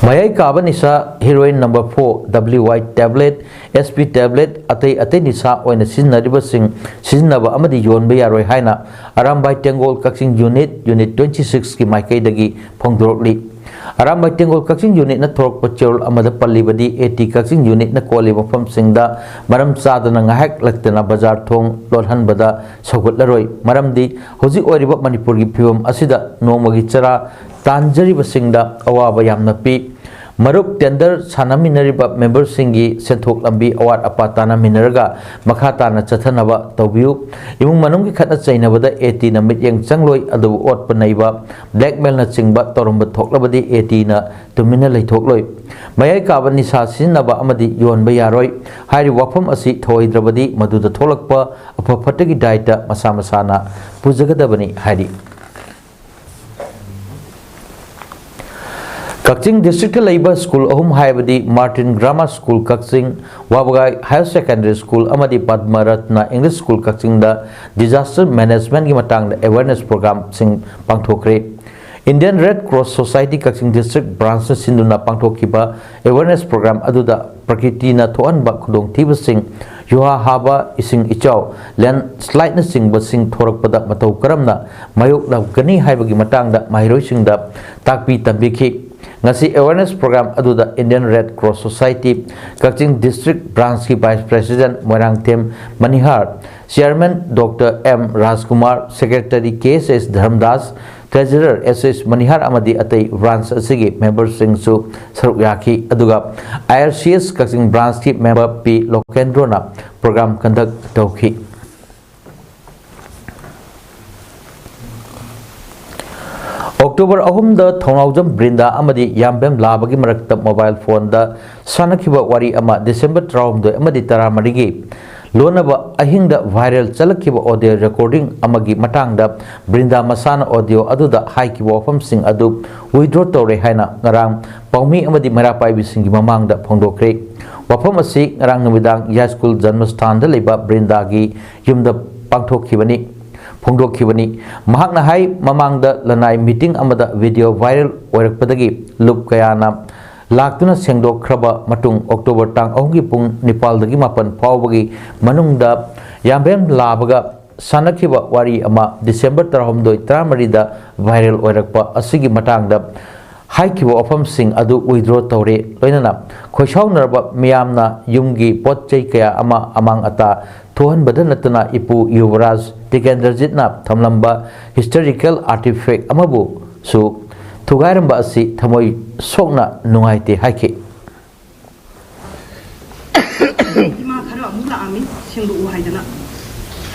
ꯃꯌꯥꯏ ꯀꯥꯕ ꯅꯤꯁꯥ heroin number four, W Y tablet, S P tablet, ꯑꯇꯩ ꯑꯇꯩ ꯅꯤꯁꯥ ꯑꯣꯏꯅ ꯁꯤꯖꯤꯟꯅꯔꯤꯕꯁꯤꯡ ꯁꯤꯖꯤꯟꯅꯕ ꯑꯃꯗꯤ ꯌꯣꯟꯕ ꯌꯥꯔꯣꯏ ꯍꯥꯏꯅ ꯑꯔꯥꯝꯕꯥꯏ ꯇꯦꯡꯒꯣꯜ ꯀꯛꯆꯤꯡ unit, unit twenty six ꯀꯤ ꯃꯥꯏꯀꯩꯗꯒꯤ ꯐꯣꯡꯗꯣꯔꯛꯂꯤ꯫ ꯑꯔꯥꯝꯕꯥꯏ ꯇꯦꯡꯒꯣꯜ ꯀꯛꯆꯤꯡ unit ꯅ ꯊꯣꯔꯛꯄ ꯆꯦꯔꯣꯜ ꯑꯃꯗ ꯄꯜꯂꯤꯕꯗꯤ, A T ꯀꯛꯆꯤꯡ unit ꯅ ꯀꯣꯜꯂꯤꯕ ꯃꯐꯝꯁꯤꯡꯗ ꯃꯔꯝ ꯆꯥꯗꯅ ꯉꯥꯏꯍꯥꯛ ꯂꯩꯇꯅ ꯕꯖꯥꯔ ꯊꯣꯡ ꯂꯣꯜꯍꯟꯕꯗ ꯁꯧꯒꯠꯂꯔꯣꯏ꯫ ꯃꯔꯝꯗꯤ ꯍꯧꯖꯤꯛ ꯑꯣꯏꯔꯤꯕ ꯃꯅꯤꯄꯨꯔꯒꯤ ꯐꯤꯕꯝ ꯑꯁꯤꯗ ꯅꯣꯡꯃꯒꯤ ꯆꯔꯥ ꯇꯥꯟꯖꯔꯤꯕꯁꯤꯡꯗ ꯑꯋꯥꯕ ꯌꯥꯝꯅ ꯄꯤ꯫ ꯃꯔꯨꯞ tender ꯁꯥꯟꯅꯃꯤꯟꯅꯔꯤꯕ member ꯁꯤꯡꯒꯤ ꯁꯦꯟꯊꯣꯛ ꯂꯝꯕꯤ ꯑꯋꯥꯠ ꯑꯄꯥ ꯇꯥꯟꯅꯃꯤꯟꯅꯔꯒ ꯃꯈꯥ ꯇꯥꯅ ꯆꯠꯊꯅꯕ ꯇꯧꯕꯤꯌꯨ꯫ ꯏꯃꯨꯡ ꯃꯅꯨꯡꯒꯤ ꯈꯠꯅ ꯆꯩꯅꯕꯗ A T ꯅ ꯃꯤꯠꯌꯦꯡ ꯆꯪꯂꯣꯏ, ꯑꯗꯨꯕꯨ ꯑꯣꯠꯄ ꯅꯩꯕ, blackmail ꯅꯆꯤꯡꯕ ꯇꯧꯔꯝꯕ ꯊꯣꯛꯂꯕꯗꯤ A T ꯅ ꯇꯨꯃꯤꯟꯅ ꯂꯩꯊꯣꯛꯂꯣꯏ꯫ ꯃꯌꯥꯏ ꯀꯥꯕ ꯅꯤꯁꯥ ꯁꯤꯖꯤꯟꯅꯕ ꯑꯃꯗꯤ ꯌꯣꯟꯕ ꯌꯥꯔꯣꯏ꯫ ꯍꯥꯏꯔꯤꯕ ꯋꯥꯐꯝ ꯑꯁꯤ ꯊꯧꯑꯣꯏꯗ꯭ꯔꯕꯗꯤ ꯃꯗꯨꯗ ꯊꯣꯛꯂꯛꯄ ꯑꯐ ꯐꯠꯇꯒꯤ ꯗꯥꯏꯇ ꯃꯁꯥ ꯃꯁꯥꯅ ꯄꯨꯖꯒꯗꯕꯅꯤ ꯍꯥꯏꯔꯤ꯫ ꯀꯛꯆꯤꯡ ꯗꯤꯁꯇ꯭ꯔꯤꯛꯇ ꯂꯩꯕ ꯁ꯭ꯀꯨꯜ ꯑꯍꯨꯝ ꯍꯥꯏꯕꯗꯤ ꯃꯥꯔꯇꯤꯟ ꯒ꯭ꯔꯥꯃꯥꯔ ꯁ꯭ꯀꯨꯜ ꯀꯛꯆꯤꯡ, ꯋꯥꯕꯒꯥꯏ ꯍꯥꯌꯔ ꯁꯦꯀꯦꯟꯗꯔꯤ ꯁ꯭ꯀꯨꯜ ꯑꯃꯗꯤ ꯄꯗꯃꯔꯠꯅ ꯏꯪꯂꯤꯁ ꯁ꯭ꯀꯨꯜ ꯀꯛꯆꯤꯡꯗ ꯗꯤꯖꯥꯁꯇꯔ ꯃꯦꯅꯦꯖꯃꯦꯟꯒꯤ ꯃꯇꯥꯡꯗ ꯑꯦꯋꯦꯔꯅꯦꯁ ꯄ꯭ꯔꯣꯒ꯭ꯔꯥꯝꯁꯤꯡ ꯄꯥꯡꯊꯣꯛꯈ꯭ꯔꯦ꯫ Indian red cross society Kakching district ꯕ꯭ꯔꯥꯟꯁꯅ ꯁꯤꯟꯗꯨꯅ ꯄꯥꯡꯊꯣꯛꯈꯤꯕ ꯑꯦꯋꯦꯔꯅꯦꯁ ꯄ꯭ꯔꯣꯒ꯭ꯔꯥꯝ ꯑꯗꯨꯗ ꯄ꯭ꯔꯀꯤꯇꯤꯅ ꯊꯣꯛꯍꯟꯕ ꯈꯨꯗꯣꯡꯊꯤꯕꯁꯤꯡ, ꯌꯨꯍꯥ ꯍꯥꯕ, ꯏꯁꯤꯡ ꯏꯆꯥꯎ, ꯂꯦꯟꯁ꯭ꯂꯥꯏꯗꯅꯆꯤꯡꯕꯁꯤꯡ ꯊꯣꯔꯛꯄꯗ ꯃꯇꯧ ꯀꯔꯝꯅ ꯃꯥꯌꯣꯛꯅꯒꯅꯤ ꯍꯥꯏꯕꯒꯤ ꯃꯇꯥꯡꯗ ꯃꯍꯩꯔꯣꯏꯁꯤꯡꯗ ꯇꯥꯛꯄꯤ ꯇꯝꯕꯤꯈꯤ꯫ ꯉꯁꯤ ꯑꯦꯋꯦꯔꯅꯦꯁ ꯄ꯭ꯔꯣꯒ꯭ꯔꯥꯝ ꯑꯗꯨꯗ Indian red cross society Kakching district ꯕ꯭ꯔꯥꯟꯁꯀꯤ vice president Moirangthem Manihar, chairman doctor M Rajkumar, secretary K S S Dharmadas, treasurer S S Manihar ꯑꯃꯗꯤ ꯑꯇꯩ ꯕ꯭ꯔꯥꯟꯁ ꯑꯁꯤꯒꯤ ꯃꯦꯝꯕꯔꯁꯤꯡꯁꯨ ꯁꯔꯨꯛ ꯌꯥꯈꯤ꯫ ꯑꯗꯨꯒ ꯑꯥꯏ ꯑꯥꯔ ꯁꯤ ꯑꯦꯁ ꯀꯛꯆꯤꯡ ꯕ꯭ꯔꯥꯟꯁꯀꯤ ꯃꯦꯝꯕꯔ ꯄꯤ ꯂꯣꯀꯦꯟꯗ꯭ꯔꯣꯅ ꯄ꯭ꯔꯣꯒ꯭ꯔꯥꯝ ꯀꯟꯗꯛ ꯇꯧꯈꯤ꯫ ꯑꯣꯛꯇꯣꯕꯔ ꯑꯍꯨꯝꯗ ꯊꯧꯅꯥꯎꯖꯝ ꯕ꯭ꯔꯤꯟꯗꯥ ꯑꯃꯗꯤ ꯌꯥꯝꯕꯦꯝ ꯂꯥꯕꯒꯤ ꯃꯔꯛꯇ ꯃꯣꯕꯥꯏꯜ ꯐꯣꯟꯗ ꯁꯥꯟꯅꯈꯤꯕ ꯋꯥꯔꯤ ꯑꯃ ꯗꯤꯁꯦꯝꯕꯔ ꯇꯔꯥꯍꯨꯝꯗꯣꯏ ꯑꯃꯗꯤ ꯇꯔꯥꯃꯔꯤꯒꯤ ꯂꯣꯟꯅꯕ ꯑꯍꯤꯡꯗ ꯚꯥꯏꯔꯦꯜ ꯆꯠꯂꯛꯈꯤꯕ ꯑꯣꯗꯤꯑꯣ ꯔꯦꯀꯣꯔꯗꯤꯡ ꯑꯃꯒꯤ ꯃꯇꯥꯡꯗ ꯕ꯭ꯔꯤꯟꯗꯥ ꯃꯁꯥꯅ ꯑꯣꯗꯤꯑꯣ ꯑꯗꯨꯗ ꯍꯥꯏꯈꯤꯕ ꯋꯥꯐꯝꯁꯤꯡ ꯑꯗꯨ ꯋꯤꯗ꯭ꯔꯣ ꯇꯧꯔꯦ ꯍꯥꯏꯅ ꯉꯔꯥꯡ ꯄꯥꯎꯃꯤ ꯑꯃꯗꯤ ꯃꯩꯔꯥ ꯄꯥꯏꯕꯤꯁꯤꯡꯒꯤ ꯃꯃꯥꯡꯗ ꯐꯣꯡꯗꯣꯛꯈ꯭ꯔꯦ꯫ ꯋꯥꯐꯝ ꯑꯁꯤ ꯉꯔꯥꯡ ꯅꯨꯃꯤꯗꯥꯡ ꯌꯥꯏꯁ꯭ꯀꯨꯜ ꯖꯟꯃꯁꯊꯥꯟꯗ ꯂꯩꯕ ꯕ꯭ꯔꯤꯟꯗꯥꯒꯤ ꯌꯨꯝꯗ ꯄꯥꯡꯊꯣꯛꯈꯤꯕꯅꯤ, ꯐꯣꯡꯗꯣꯛꯈꯤꯕꯅꯤ꯫ ꯃꯍꯥꯛꯅ ꯍꯥꯏ, ꯃꯃꯥꯡꯗ ꯂꯅꯥꯏ ꯃꯤꯇꯤꯡ ꯑꯃꯗ ꯚꯤꯗꯤꯑꯣ ꯚꯥꯏꯔꯦꯜ ꯑꯣꯏꯔꯛꯄꯗꯒꯤ ꯂꯨꯞ ꯀꯌꯥꯅ ꯂꯥꯛꯇꯨꯅ ꯁꯦꯡꯗꯣꯛꯈ꯭ꯔꯕ ꯃꯇꯨꯡ, ꯑꯣꯛꯇꯣꯕꯔ ꯇꯥꯡ ꯑꯍꯨꯝꯒꯤ ꯄꯨꯡ ꯅꯤꯄꯥꯜꯗꯒꯤ ꯃꯥꯄꯜ ꯐꯥꯎꯕꯒꯤ ꯃꯅꯨꯡꯗ ꯌꯥꯝꯕꯦꯝ ꯂꯥꯕꯒ ꯁꯥꯟꯅꯈꯤꯕ ꯋꯥꯔꯤ ꯑꯃ ꯗꯤꯁꯦꯝꯕꯔ ꯇꯔꯥꯍꯨꯝꯗꯣꯏ, ꯇꯔꯥꯃꯔꯤꯗ ꯚꯥꯏꯔꯦꯜ ꯑꯣꯏꯔꯛꯄ ꯑꯁꯤꯒꯤ ꯃꯇꯥꯡꯗ ꯍꯥꯏꯈꯤꯕ ꯋꯥꯐꯝꯁꯤꯡ ꯑꯗꯨ ꯋꯤꯗ꯭ꯔꯣ ꯇꯧꯔꯦ꯫ ꯂꯣꯏꯅꯅ ꯈꯣꯏꯁꯥꯎꯅꯔꯕ ꯃꯤꯌꯥꯝꯅ ꯌꯨꯝꯒꯤ ꯄꯣꯠ ꯆꯩ ꯀꯌꯥ ꯑꯃ ꯑꯃꯥꯡ ꯑꯇꯥ ꯊꯣꯛꯍꯟꯕꯗ ꯅꯠꯇꯅ ꯏꯄꯨ ꯌꯨꯕꯔꯥꯖ ꯇꯤꯀꯦꯟꯗ꯭ꯔꯖꯤꯠꯅ ꯊꯝꯂꯝꯕ ꯍꯤꯁꯇꯣꯔꯤꯀꯦꯜ ꯑꯥꯔꯇꯤꯐꯦꯛ ꯑꯃꯕꯨꯁꯨ ꯊꯨꯒꯥꯏꯔꯝꯕ ꯑꯁꯤ ꯊꯃꯣꯏ ꯁꯣꯛꯅ ꯅꯨꯡꯉꯥꯏꯇꯦ ꯍꯥꯏꯈꯤ꯫ ꯏꯃꯥ ꯈꯔ ꯑꯃꯨꯛ ꯂꯥꯛꯑꯝꯃꯤ, ꯁꯦꯡꯗꯣꯛꯎ ꯍꯥꯏꯗꯅ꯫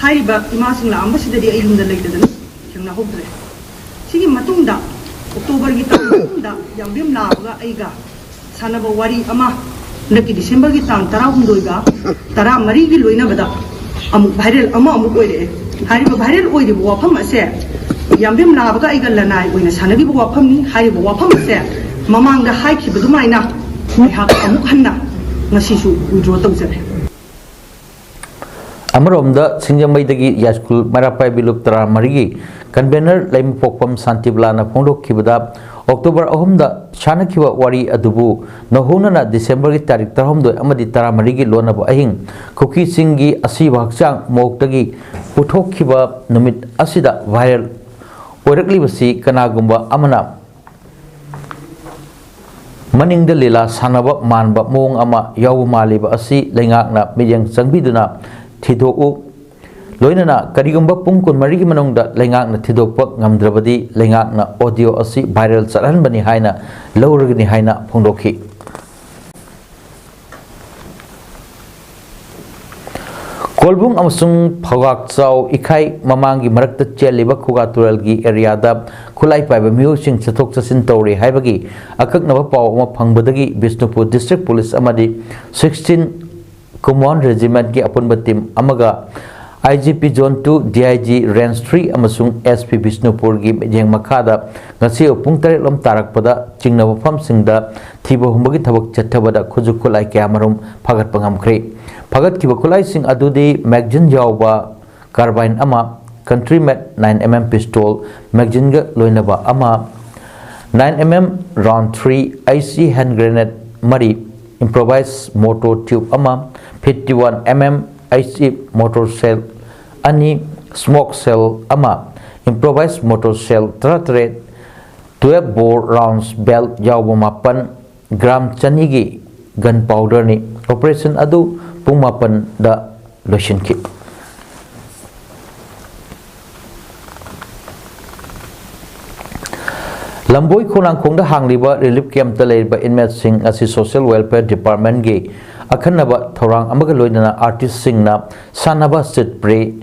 ꯍꯥꯏꯔꯤꯕ ꯏꯃꯥꯁꯤꯡ ꯂꯥꯛꯑꯝꯕꯁꯤꯗꯗꯤ ꯑꯩ ꯌꯨꯝꯗ ꯂꯩꯇꯗꯅ ꯊꯦꯡꯅꯍꯧꯗ꯭ꯔꯦ꯫ ꯁꯤꯒꯤ ꯃꯇꯨꯡꯗ ꯑꯣꯛꯇꯣꯕꯔꯒꯤ ꯇꯥꯡ ꯑꯍꯨꯝꯗ ꯌꯥꯝꯕꯦꯝ ꯂꯥꯕꯒ ꯑꯩꯒ ꯁꯥꯟꯅꯕ ꯋꯥꯔꯤ ꯑꯃ ꯍꯟꯗꯛꯀꯤ ꯗꯤꯁꯦꯝꯕꯔꯒꯤ ꯇꯥꯡ ꯇꯔꯥꯍꯨꯝꯗꯣꯏꯒ ꯇꯔꯥꯃꯔꯤꯒꯤ ꯂꯣꯏꯅꯕꯗ ꯑꯃꯨꯛ ꯚꯥꯏꯔꯦꯜ ꯑꯃ ꯑꯃꯨꯛ ꯑꯣꯏꯔꯛꯑꯦ꯫ ꯍꯥꯏꯔꯤꯕ ꯚꯥꯏꯔꯦꯜ ꯑꯣꯏꯔꯤꯕ ꯋꯥꯐꯝ ꯑꯁꯦ ꯌꯥꯝꯕꯦꯝ ꯂꯥꯕꯒ ꯑꯩꯒ ꯂꯅꯥꯏ ꯑꯣꯏꯅ ꯁꯥꯟꯅꯈꯤꯕ ꯋꯥꯐꯝꯅꯤ꯫ ꯍꯥꯏꯔꯤꯕ ꯋꯥꯐꯝ ꯑꯁꯦ ꯃꯃꯥꯡꯗ ꯍꯥꯏꯈꯤꯕ ꯑꯗꯨꯃꯥꯏꯅ ꯑꯩꯍꯥꯛ ꯑꯃꯨꯛ ꯍꯟꯅ ꯉꯁꯤꯁꯨ withdraw ꯇꯧꯖꯔꯦ꯫ ꯑꯃꯔꯣꯝꯗ, ꯁꯤꯡꯖꯃꯩꯗꯒꯤ ꯌꯥꯏꯁ꯭ꯀꯨꯜ ꯃꯩꯔꯥ ꯄꯥꯏꯕꯤ ꯂꯨꯞ ꯇꯔꯥꯃꯔꯤꯒꯤ convener ꯂꯩꯃꯄꯣꯛꯄꯝ ꯁꯥꯟꯇꯤꯕꯂꯥꯅ ꯐꯣꯡꯗꯣꯛꯈꯤꯕꯗ, ꯑꯣꯛꯇꯣꯕꯔ ꯑꯍꯨꯝꯗ ꯁꯥꯟꯅꯈꯤꯕ ꯋꯥꯔꯤ ꯑꯗꯨꯕꯨ ꯅꯧꯍꯧꯅꯅ ꯗꯤꯁꯦꯝꯕꯔꯒꯤ ꯇꯥꯔꯤꯛ ꯇꯔꯥꯍꯨꯝꯗꯣꯏ ꯑꯃꯗꯤ ꯇꯔꯥꯃꯔꯤꯒꯤ ꯂꯣꯟꯅꯕ ꯑꯍꯤꯡ ꯀꯨꯀꯤꯁꯤꯡꯒꯤ ꯑꯁꯤꯕ ꯍꯛꯆꯥꯡ ꯃꯣꯛꯇꯒꯤ ꯄꯨꯊꯣꯛꯈꯤꯕ ꯅꯨꯃꯤꯠ ꯑꯁꯤꯗ viral ꯑꯣꯏꯔꯛꯂꯤꯕꯁꯤ ꯀꯅꯥꯒꯨꯝꯕ ꯑꯃꯅ ꯃꯅꯤꯡꯗ ꯂꯤꯂꯥ ꯁꯥꯟꯅꯕ ꯃꯥꯟꯕ ꯃꯑꯣꯡ ꯑꯃ ꯌꯥꯎꯕ ꯃꯥꯜꯂꯤꯕ ꯑꯁꯤ ꯂꯩꯉꯥꯛꯅ ꯃꯤꯠꯌꯦꯡ ꯆꯪꯕꯤꯗꯨꯅ ꯊꯤꯗꯣꯛꯎ꯫ ꯂꯣꯏꯅꯅ ꯀꯔꯤꯒꯨꯝꯕ ꯄꯨꯡ ꯀꯨꯟꯃꯔꯤꯒꯤ ꯃꯅꯨꯡꯗ ꯂꯩꯉꯥꯛꯅ ꯊꯤꯗꯣꯛꯄ ꯉꯝꯗ꯭ꯔꯕꯗꯤ ꯂꯩꯉꯥꯛꯅ audio ꯑꯁꯤ viral ꯆꯠꯍꯟꯕꯅꯤ ꯍꯥꯏꯅ ꯂꯧꯔꯒꯅꯤ ꯍꯥꯏꯅ ꯐꯣꯡꯗꯣꯛꯈꯤ꯫ ꯀꯣꯜꯕꯨꯡ ꯑꯃꯁꯨꯡ ꯐꯧꯒꯥꯛꯆꯥꯎ ꯏꯈꯥꯏ ꯃꯃꯥꯡꯒꯤ ꯃꯔꯛꯇ ꯆꯦꯜꯂꯤꯕ ꯈꯨꯒꯥ ꯇꯨꯔꯦꯜꯒꯤ areaꯗ ꯈꯨꯠꯂꯥꯏ ꯄꯥꯏꯕ ꯃꯤꯑꯣꯏꯁꯤꯡ ꯆꯠꯊꯣꯛ ꯆꯠꯁꯤꯟ ꯇꯧꯔꯤ ꯍꯥꯏꯕꯒꯤ ꯑꯀꯛꯅꯕ ꯄꯥꯎ ꯑꯃ ꯐꯪꯕꯗꯒꯤ ꯕꯤꯁꯅꯨꯄꯨꯔ District Police ꯑꯃꯗꯤ sixteen Command Regimentꯀꯤ ꯑꯄꯨꯟꯕ team ꯑꯃꯒ I G P Zone two, D I G Range three ꯑꯃꯁꯨꯡ S P ꯕꯤꯁꯅꯨꯄꯨꯔꯒꯤ ꯃꯤꯠꯌꯦꯡ ꯃꯈꯥꯗ ꯉꯁꯤ ꯄꯨꯡ ꯇꯔꯦꯠ ꯂꯣꯝ ꯇꯥꯔꯛꯄꯗ ꯆꯤꯡꯅꯕ ꯃꯐꯝꯁꯤꯡꯗ ꯊꯤꯕ ꯍꯨꯝꯕꯒꯤ ꯊꯕꯛ ꯆꯠꯊꯕꯗ ꯈꯨꯠꯁꯨ ꯈꯨꯠꯂꯥꯏ ꯀꯌꯥꯃꯔꯨꯝ ꯐꯥꯒꯠꯄ ꯉꯝꯈ꯭ꯔꯦ꯫ ꯐꯥꯒꯠꯈꯤꯕ ꯈꯨꯠꯂꯥꯏꯁꯤꯡ ꯑꯗꯨꯗꯤ magazine ꯌꯥꯎꯕ carbine ꯑꯃ, country made nine M M pistol magazineꯒ ꯂꯣꯏꯅꯕ ꯑꯃ, nine M M round three, I C hand grenade ꯃꯔꯤ, improvised mortar tube ꯑꯃ, fifty-one M M I C mortar shell ꯑꯅꯤ, smoke shell ꯑꯃ, improvised mortar shell ꯇꯔꯥꯇꯔꯦꯠ, twelve bore rounds belt ꯌꯥꯎꯕ ꯃꯥꯄꯟ, gram ꯆꯅꯤꯒꯤ gun powderꯅꯤ꯫ Operation ꯑꯗꯨ ꯄꯨꯡ ꯃꯥꯄꯟꯗ ꯂꯣꯏꯁꯤꯟꯈꯤ꯫ ꯂꯝꯕꯣꯏ ꯈꯣꯡꯅꯥꯡꯈꯣꯡꯗ ꯍꯥꯡꯂꯤꯕ relief campꯇ ꯂꯩꯔꯤꯕ inmateꯁꯤꯡ ꯑꯁꯤ Social Welfare Departmentꯀꯤ ꯑꯈꯟꯅꯕ ꯊꯧꯔꯥꯡ ꯑꯃꯒ ꯂꯣꯏꯅꯅ artistꯁꯤꯡꯅ ꯁꯥꯟꯅꯕ street play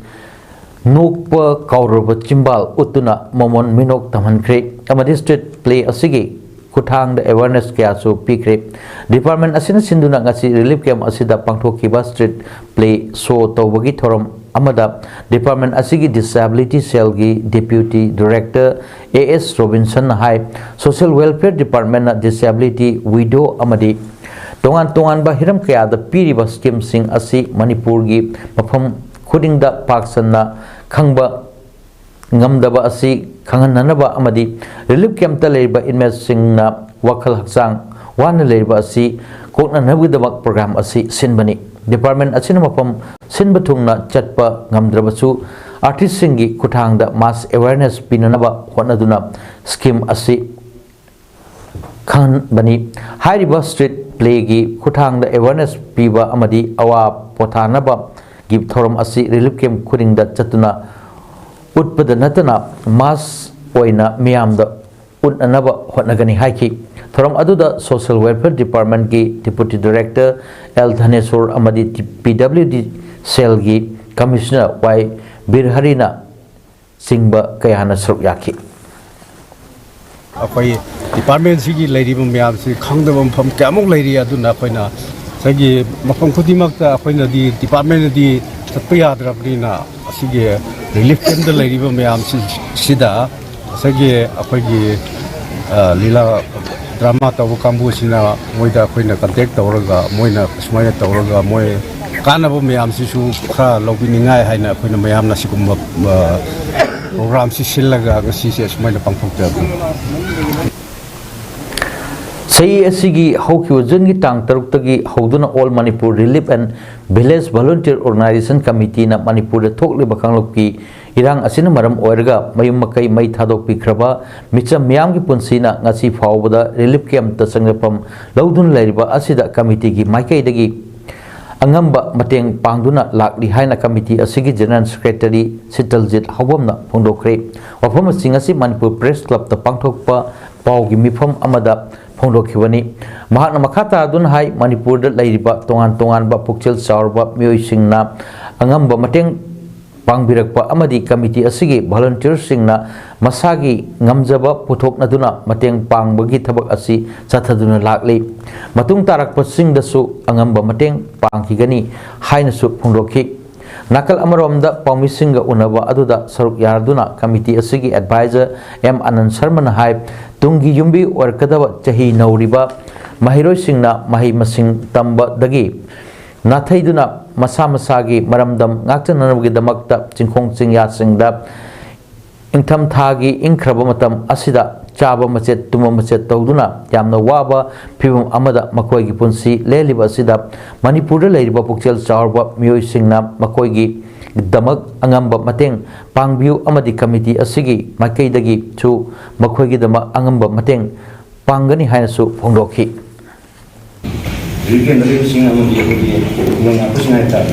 ꯅꯣꯛꯄ ꯀꯥꯎꯔꯕ ꯆꯤꯝꯕꯥꯜ ꯎꯠꯇꯨꯅ ꯃꯃꯣꯟ ꯃꯤꯅꯣꯛ ꯇꯝꯍꯟꯈ꯭ꯔꯦ ꯑꯃꯗꯤ street play ꯑꯁꯤꯒꯤ ꯈꯨꯠꯊꯥꯡꯗ awareness ꯀꯌꯥꯁꯨ ꯄꯤꯈ꯭ꯔꯦ꯫ Department ꯑꯁꯤꯅ ꯁꯤꯟꯗꯨꯅ ꯉꯁꯤ relief camp ꯑꯁꯤꯗ ꯄꯥꯡꯊꯣꯛꯈꯤꯕ street play show ꯇꯧꯕꯒꯤ ꯊꯧꯔꯝ ꯑꯃꯗ ꯗꯤꯄꯥꯔꯠꯃꯦꯟ ꯑꯁꯤꯒꯤ ꯗꯤꯁꯦꯕꯤꯂꯤꯇꯤ ꯁꯦꯜꯒꯤ ꯗꯦꯄ꯭ꯌꯨꯇꯤ ꯗꯤꯔꯦꯛꯇꯔ ꯑꯦ ꯑꯦꯁ ꯔꯣꯕꯤꯟꯁꯟꯅ ꯍꯥꯏ, ꯁꯣꯁꯤꯌꯦꯜ ꯋꯦꯜꯐꯤꯌꯔ ꯗꯤꯄꯥꯔꯠꯃꯦꯟꯅ ꯗꯤꯁꯦꯕꯤꯂꯤꯇꯤ, ꯋꯤꯗꯣ ꯑꯃꯗꯤ ꯇꯣꯉꯥꯟ ꯇꯣꯉꯥꯟꯕ ꯍꯤꯔꯝ ꯀꯌꯥꯗ ꯄꯤꯔꯤꯕ ꯁ꯭ꯀꯤꯝꯁꯤꯡ ꯑꯁꯤ ꯃꯅꯤꯄꯨꯔꯒꯤ ꯃꯐꯝ ꯈꯨꯗꯤꯡꯗ ꯄꯥꯛ ꯁꯟꯅ ꯈꯪꯕ ꯉꯝꯗꯕ ꯑꯁꯤ ꯈꯪꯍꯟꯅꯅꯕ ꯑꯃꯗꯤ ꯔꯤꯂꯤꯐ ꯀꯦꯝꯞꯇ ꯂꯩꯔꯤꯕ ꯏꯟꯃꯦꯠꯁꯤꯡꯅ ꯋꯥꯈꯜ ꯍꯛꯆꯥꯡ ꯋꯥꯅ ꯂꯩꯔꯤꯕ ꯑꯁꯤ ꯀꯣꯛꯅꯅꯕꯒꯤꯗꯃꯛ ꯄ꯭ꯔꯣꯒ꯭ꯔꯥꯝ ꯑꯁꯤ ꯁꯤꯟꯕꯅꯤ꯫ ꯗꯤꯄꯥꯔꯠꯃꯦꯟ ꯑꯁꯤꯅ ꯃꯐꯝ ꯁꯤꯟꯕ ꯊꯨꯡꯅ ꯆꯠꯄ ꯉꯝꯗ꯭ꯔꯕꯁꯨ, ꯑꯥꯔꯇꯤꯁꯁꯤꯡꯒꯤ ꯈꯨꯠꯊꯥꯡꯗ ꯃꯥꯁ ꯑꯦꯋꯦꯌꯔꯅꯦꯁ ꯄꯤꯅꯅꯕ ꯍꯣꯠꯅꯗꯨꯅ ꯁ꯭ꯀꯤꯝ ꯑꯁꯤ ꯈꯪꯍꯟꯕꯅꯤ꯫ ꯍꯥꯏꯔꯤꯕ ꯁ꯭ꯇ꯭ꯔꯤꯠ ꯄ꯭ꯂꯦꯒꯤ ꯈꯨꯠꯊꯥꯡꯗ ꯑꯦꯋꯦꯌꯔꯅꯦꯁ ꯄꯤꯕ ꯑꯃꯗꯤ ꯑꯋꯥ ꯄꯣꯊꯥꯅꯕꯒꯤ ꯊꯧꯔꯝ ꯑꯁꯤ ꯔꯤꯂꯤꯐ ꯀꯦꯝꯞ ꯈꯨꯗꯤꯡꯗ ꯆꯠꯇꯨꯅ ꯎꯠꯄꯗ ꯅꯠꯇꯅ ꯃꯥꯁ ꯑꯣꯏꯅ ꯃꯤꯌꯥꯝꯗ ꯎꯠꯅꯅꯕ ꯍꯣꯠꯅꯒꯅꯤ ꯍꯥꯏꯈꯤ꯫ ꯊꯧꯔꯝ ꯑꯗꯨꯗ ꯁꯣꯁꯤꯌꯦꯜ ꯋꯦꯜꯐꯤꯌꯔ ꯗꯤꯄꯥꯔꯠꯃꯦꯟꯠꯀꯤ ꯗꯤꯄ꯭ꯌꯨꯇꯤ ꯗꯤꯔꯦꯛꯇꯔ ꯑꯦꯜ ꯙꯅꯦꯁꯣꯔ ꯑꯃꯗꯤ ꯄꯤ ꯗꯕ꯭ꯂꯤꯎ ꯗꯤ ꯁꯦꯜꯒꯤ ꯀꯃꯤꯁꯅꯔ ꯋꯥꯏ ꯕꯤꯔꯍꯔꯤꯅ ꯆꯤꯡꯕ ꯀꯌꯥꯅ ꯁꯔꯨꯛ ꯌꯥꯈꯤ꯫ ꯑꯩꯈꯣꯏ ꯗꯤꯄꯥꯔꯠꯃꯦꯟꯁꯤꯒꯤ ꯂꯩꯔꯤꯕ ꯃꯌꯥꯝꯁꯤ ꯈꯪꯗꯕ ꯃꯐꯝ ꯀꯌꯥꯃꯨꯛ ꯂꯩꯔꯤ꯫ ꯑꯗꯨꯅ ꯑꯩꯈꯣꯏꯅ ꯉꯁꯥꯏꯒꯤ ꯃꯐꯝ ꯈꯨꯗꯤꯡꯃꯛꯇ ꯑꯩꯈꯣꯏꯅꯗꯤ ꯗꯤꯄꯥꯔꯠꯃꯦꯟꯗꯗꯤ ꯆꯠꯄ ꯌꯥꯗ꯭ꯔꯕꯅꯤꯅ, ꯑꯁꯤꯒꯤ ꯔꯤꯂꯤꯐ ꯀꯦꯝꯞꯇ ꯂꯩꯔꯤꯕ ꯃꯌꯥꯝꯁꯤ, ꯁꯤꯗ ꯉꯁꯥꯏꯒꯤ ꯑꯩꯈꯣꯏꯒꯤ, ꯑ, ꯂꯤꯂꯥ ꯗ꯭ꯔꯃꯥ ꯇꯧꯕ ꯀꯥꯡꯕꯨꯁꯤꯅ ꯃꯣꯏꯗ ꯑꯩꯈꯣꯏꯅ ꯀꯟꯇꯦꯛ ꯇꯧꯔꯒ, ꯃꯣꯏꯅ ꯁꯨꯃꯥꯏꯅ ꯇꯧꯔꯒ ꯃꯣꯏ ꯀꯥꯟꯅꯕ ꯃꯌꯥꯝꯁꯤꯁꯨ ꯈꯔ ꯂꯧꯕꯤꯅꯤꯡꯉꯥꯏ ꯍꯥꯏꯅ ꯑꯩꯈꯣꯏꯅ ꯃꯌꯥꯝꯅ ꯁꯤꯒꯨꯝꯕ, ꯑ, ꯄ꯭ꯔꯣꯒ꯭ꯔꯥꯝꯁꯤ ꯁꯤꯜꯂꯒ ꯉꯁꯤꯁꯦ ꯑꯁꯨꯃꯥꯏꯅ ꯄꯥꯡꯊꯣꯛꯆꯕꯅꯤ꯫ ꯆꯍꯤ ꯑꯁꯤꯒꯤ ꯍꯧꯈꯤꯕ ꯖꯨꯟꯒꯤ ꯇꯥꯡ ꯇꯔꯨꯛꯇꯒꯤ ꯍꯧꯗꯨꯅ All Manipur Relief and Village Volunteer Organization Committeeꯅ ꯃꯅꯤꯄꯨꯔꯗ ꯊꯣꯛꯂꯤꯕ ꯀꯥꯡꯂꯨꯞꯀꯤ ꯏꯔꯥꯡ ꯑꯁꯤꯅ ꯃꯔꯝ ꯑꯣꯏꯔꯒ ꯃꯌꯨꯝ ꯃꯀꯩ ꯃꯩ ꯊꯥꯗꯣꯛꯄꯤꯈ꯭ꯔꯕ ꯃꯤꯆꯝ ꯃꯤꯌꯥꯝꯒꯤ ꯄꯨꯟꯁꯤ ꯉꯁꯤ ꯐꯥꯎꯕꯗ ꯔꯤꯂꯤꯐ ꯀꯦꯝꯞꯇ ꯆꯪꯖꯐꯝ ꯂꯧꯗꯨꯅ ꯂꯩꯔꯤꯕ ꯑꯁꯤꯗ ꯀꯃꯤꯇꯤꯒꯤ ꯃꯥꯏꯀꯩꯗꯒꯤ ꯑꯉꯝꯕ ꯃꯇꯦꯡ ꯄꯥꯡꯗꯨꯅ ꯂꯥꯛꯂꯤ ꯍꯥꯏꯅ ꯀꯃꯤꯇꯤ ꯑꯁꯤꯒꯤ ꯖꯦꯅꯔꯦꯜ ꯁꯦꯀ꯭ꯔꯦꯇꯔꯤ ꯁꯤꯇꯜꯖꯤꯠ ꯍꯥꯎꯕꯝꯅ ꯐꯣꯡꯗꯣꯛꯈ꯭ꯔꯦ꯫ ꯋꯥꯐꯝ ꯑꯁꯤ ꯉꯁꯤ ꯃꯅꯤꯄꯨꯔ ꯄ꯭ꯔꯦꯁ ꯀ꯭ꯂꯕꯇ ꯄꯥꯡꯊꯣꯛꯄ ꯄꯥꯎꯒꯤ ꯃꯤꯐꯝ ꯑꯃꯗ ꯐꯣꯡꯗꯣꯛꯈꯤꯕꯅꯤ꯫ ꯃꯍꯥꯛꯅ ꯃꯈꯥ ꯇꯥꯗꯨꯅ ꯍꯥꯏ, ꯃꯅꯤꯄꯨꯔꯗ ꯂꯩꯔꯤꯕ ꯇꯣꯉꯥꯟ ꯇꯣꯉꯥꯟꯕ ꯄꯨꯛꯆꯦꯜ ꯆꯥꯎꯔꯕ ꯃꯤꯑꯣꯏꯁꯤꯡꯅ ꯑꯉꯝꯕ ꯃꯇꯦꯡ ꯄꯥꯡꯕꯤꯔꯛꯄ ꯑꯃꯗꯤ ꯀꯃꯤꯇꯤ ꯑꯁꯤꯒꯤ ꯚꯣꯂꯨꯟꯇꯤꯌꯔꯁꯤꯡꯅ ꯃꯁꯥꯒꯤ ꯉꯝꯖꯕ ꯄꯨꯊꯣꯛꯅꯗꯨꯅ ꯃꯇꯦꯡ ꯄꯥꯡꯕꯒꯤ ꯊꯕꯛ ꯑꯁꯤ ꯆꯠꯊꯗꯨꯅ ꯂꯥꯛꯂꯤ꯫ ꯃꯇꯨꯡ ꯇꯥꯔꯛꯄꯁꯤꯡꯗꯁꯨ ꯑꯉꯝꯕ ꯃꯇꯦꯡ ꯄꯥꯡꯈꯤꯒꯅꯤ ꯍꯥꯏꯅꯁꯨ ꯐꯣꯡꯗꯣꯛꯈꯤ꯫ ꯅꯥꯀꯜ ꯑꯃꯔꯣꯝꯗ ꯄꯥꯎꯃꯤꯁꯤꯡꯒ ꯎꯅꯕ ꯑꯗꯨꯗ ꯁꯔꯨꯛ ꯌꯥꯗꯨꯅ ꯀꯃꯤꯇꯤ ꯑꯁꯤꯒꯤ ꯑꯦꯗꯚꯥꯏꯖꯔ ꯑꯦꯝ ꯑꯥꯅꯟꯗ ꯁꯔꯃꯅ ꯍꯥꯏ, ꯇꯨꯡꯒꯤ ꯌꯨꯝꯕꯤ ꯑꯣꯏꯔꯛꯀꯗꯕ ꯆꯍꯤ ꯅꯧꯔꯤꯕ ꯃꯍꯩꯔꯣꯏꯁꯤꯡꯅ ꯃꯍꯩ ꯃꯁꯤꯡ ꯇꯝꯕꯗꯒꯤ ꯅꯥꯊꯩꯗꯨꯅ ꯃꯁꯥ ꯃꯁꯥꯒꯤ ꯃꯔꯝꯗꯝ ꯉꯥꯛꯆꯅꯅꯕꯒꯤꯗꯃꯛꯇ ꯆꯤꯡꯈꯣꯡ ꯆꯤꯡꯌꯥꯁꯤꯡꯗ ꯏꯪꯊꯝꯊꯥꯒꯤ ꯏꯪꯈ꯭ꯔꯕ ꯃꯇꯝ ꯑꯁꯤꯗ ꯆꯥꯕ ꯃꯆꯦꯠ ꯇꯨꯝꯕ ꯃꯆꯦꯠ ꯇꯧꯗꯨꯅ ꯌꯥꯝꯅ ꯋꯥꯕ ꯐꯤꯕꯝ ꯑꯃꯗ ꯃꯈꯣꯏꯒꯤ ꯄꯨꯟꯁꯤ ꯂꯦꯜꯂꯤꯕ ꯑꯁꯤꯗ ꯃꯅꯤꯄꯨꯔꯗ ꯂꯩꯔꯤꯕ ꯄꯨꯛꯆꯦꯜ ꯆꯥꯎꯔꯕ ꯃꯤꯑꯣꯏꯁꯤꯡꯅ ꯃꯈꯣꯏꯒꯤꯗꯃꯛ ꯑꯉꯝꯕ ꯃꯇꯦꯡ ꯄꯥꯡꯕꯤꯌꯨ ꯑꯃꯗꯤ ꯀꯃꯤꯇꯤ ꯑꯁꯤꯒꯤ ꯃꯥꯏꯀꯩꯗꯒꯤꯁꯨ ꯃꯈꯣꯏꯒꯤꯗꯃꯛ ꯑꯉꯝꯕ ꯃꯇꯦꯡ ꯄꯥꯡꯒꯅꯤ ꯍꯥꯏꯅꯁꯨ ꯐꯣꯡꯗꯣꯛꯈꯤ꯫ ꯔꯤꯂꯤꯐ ꯀꯦꯝꯞꯇ ꯂꯩꯕꯁꯤꯡ ꯑꯃꯗꯤ ꯑꯩꯈꯣꯏꯒꯤ ꯈꯨꯡꯒꯪ ꯉꯥꯛꯄꯁꯤꯡ ꯍꯥꯏꯇꯥꯔꯦ,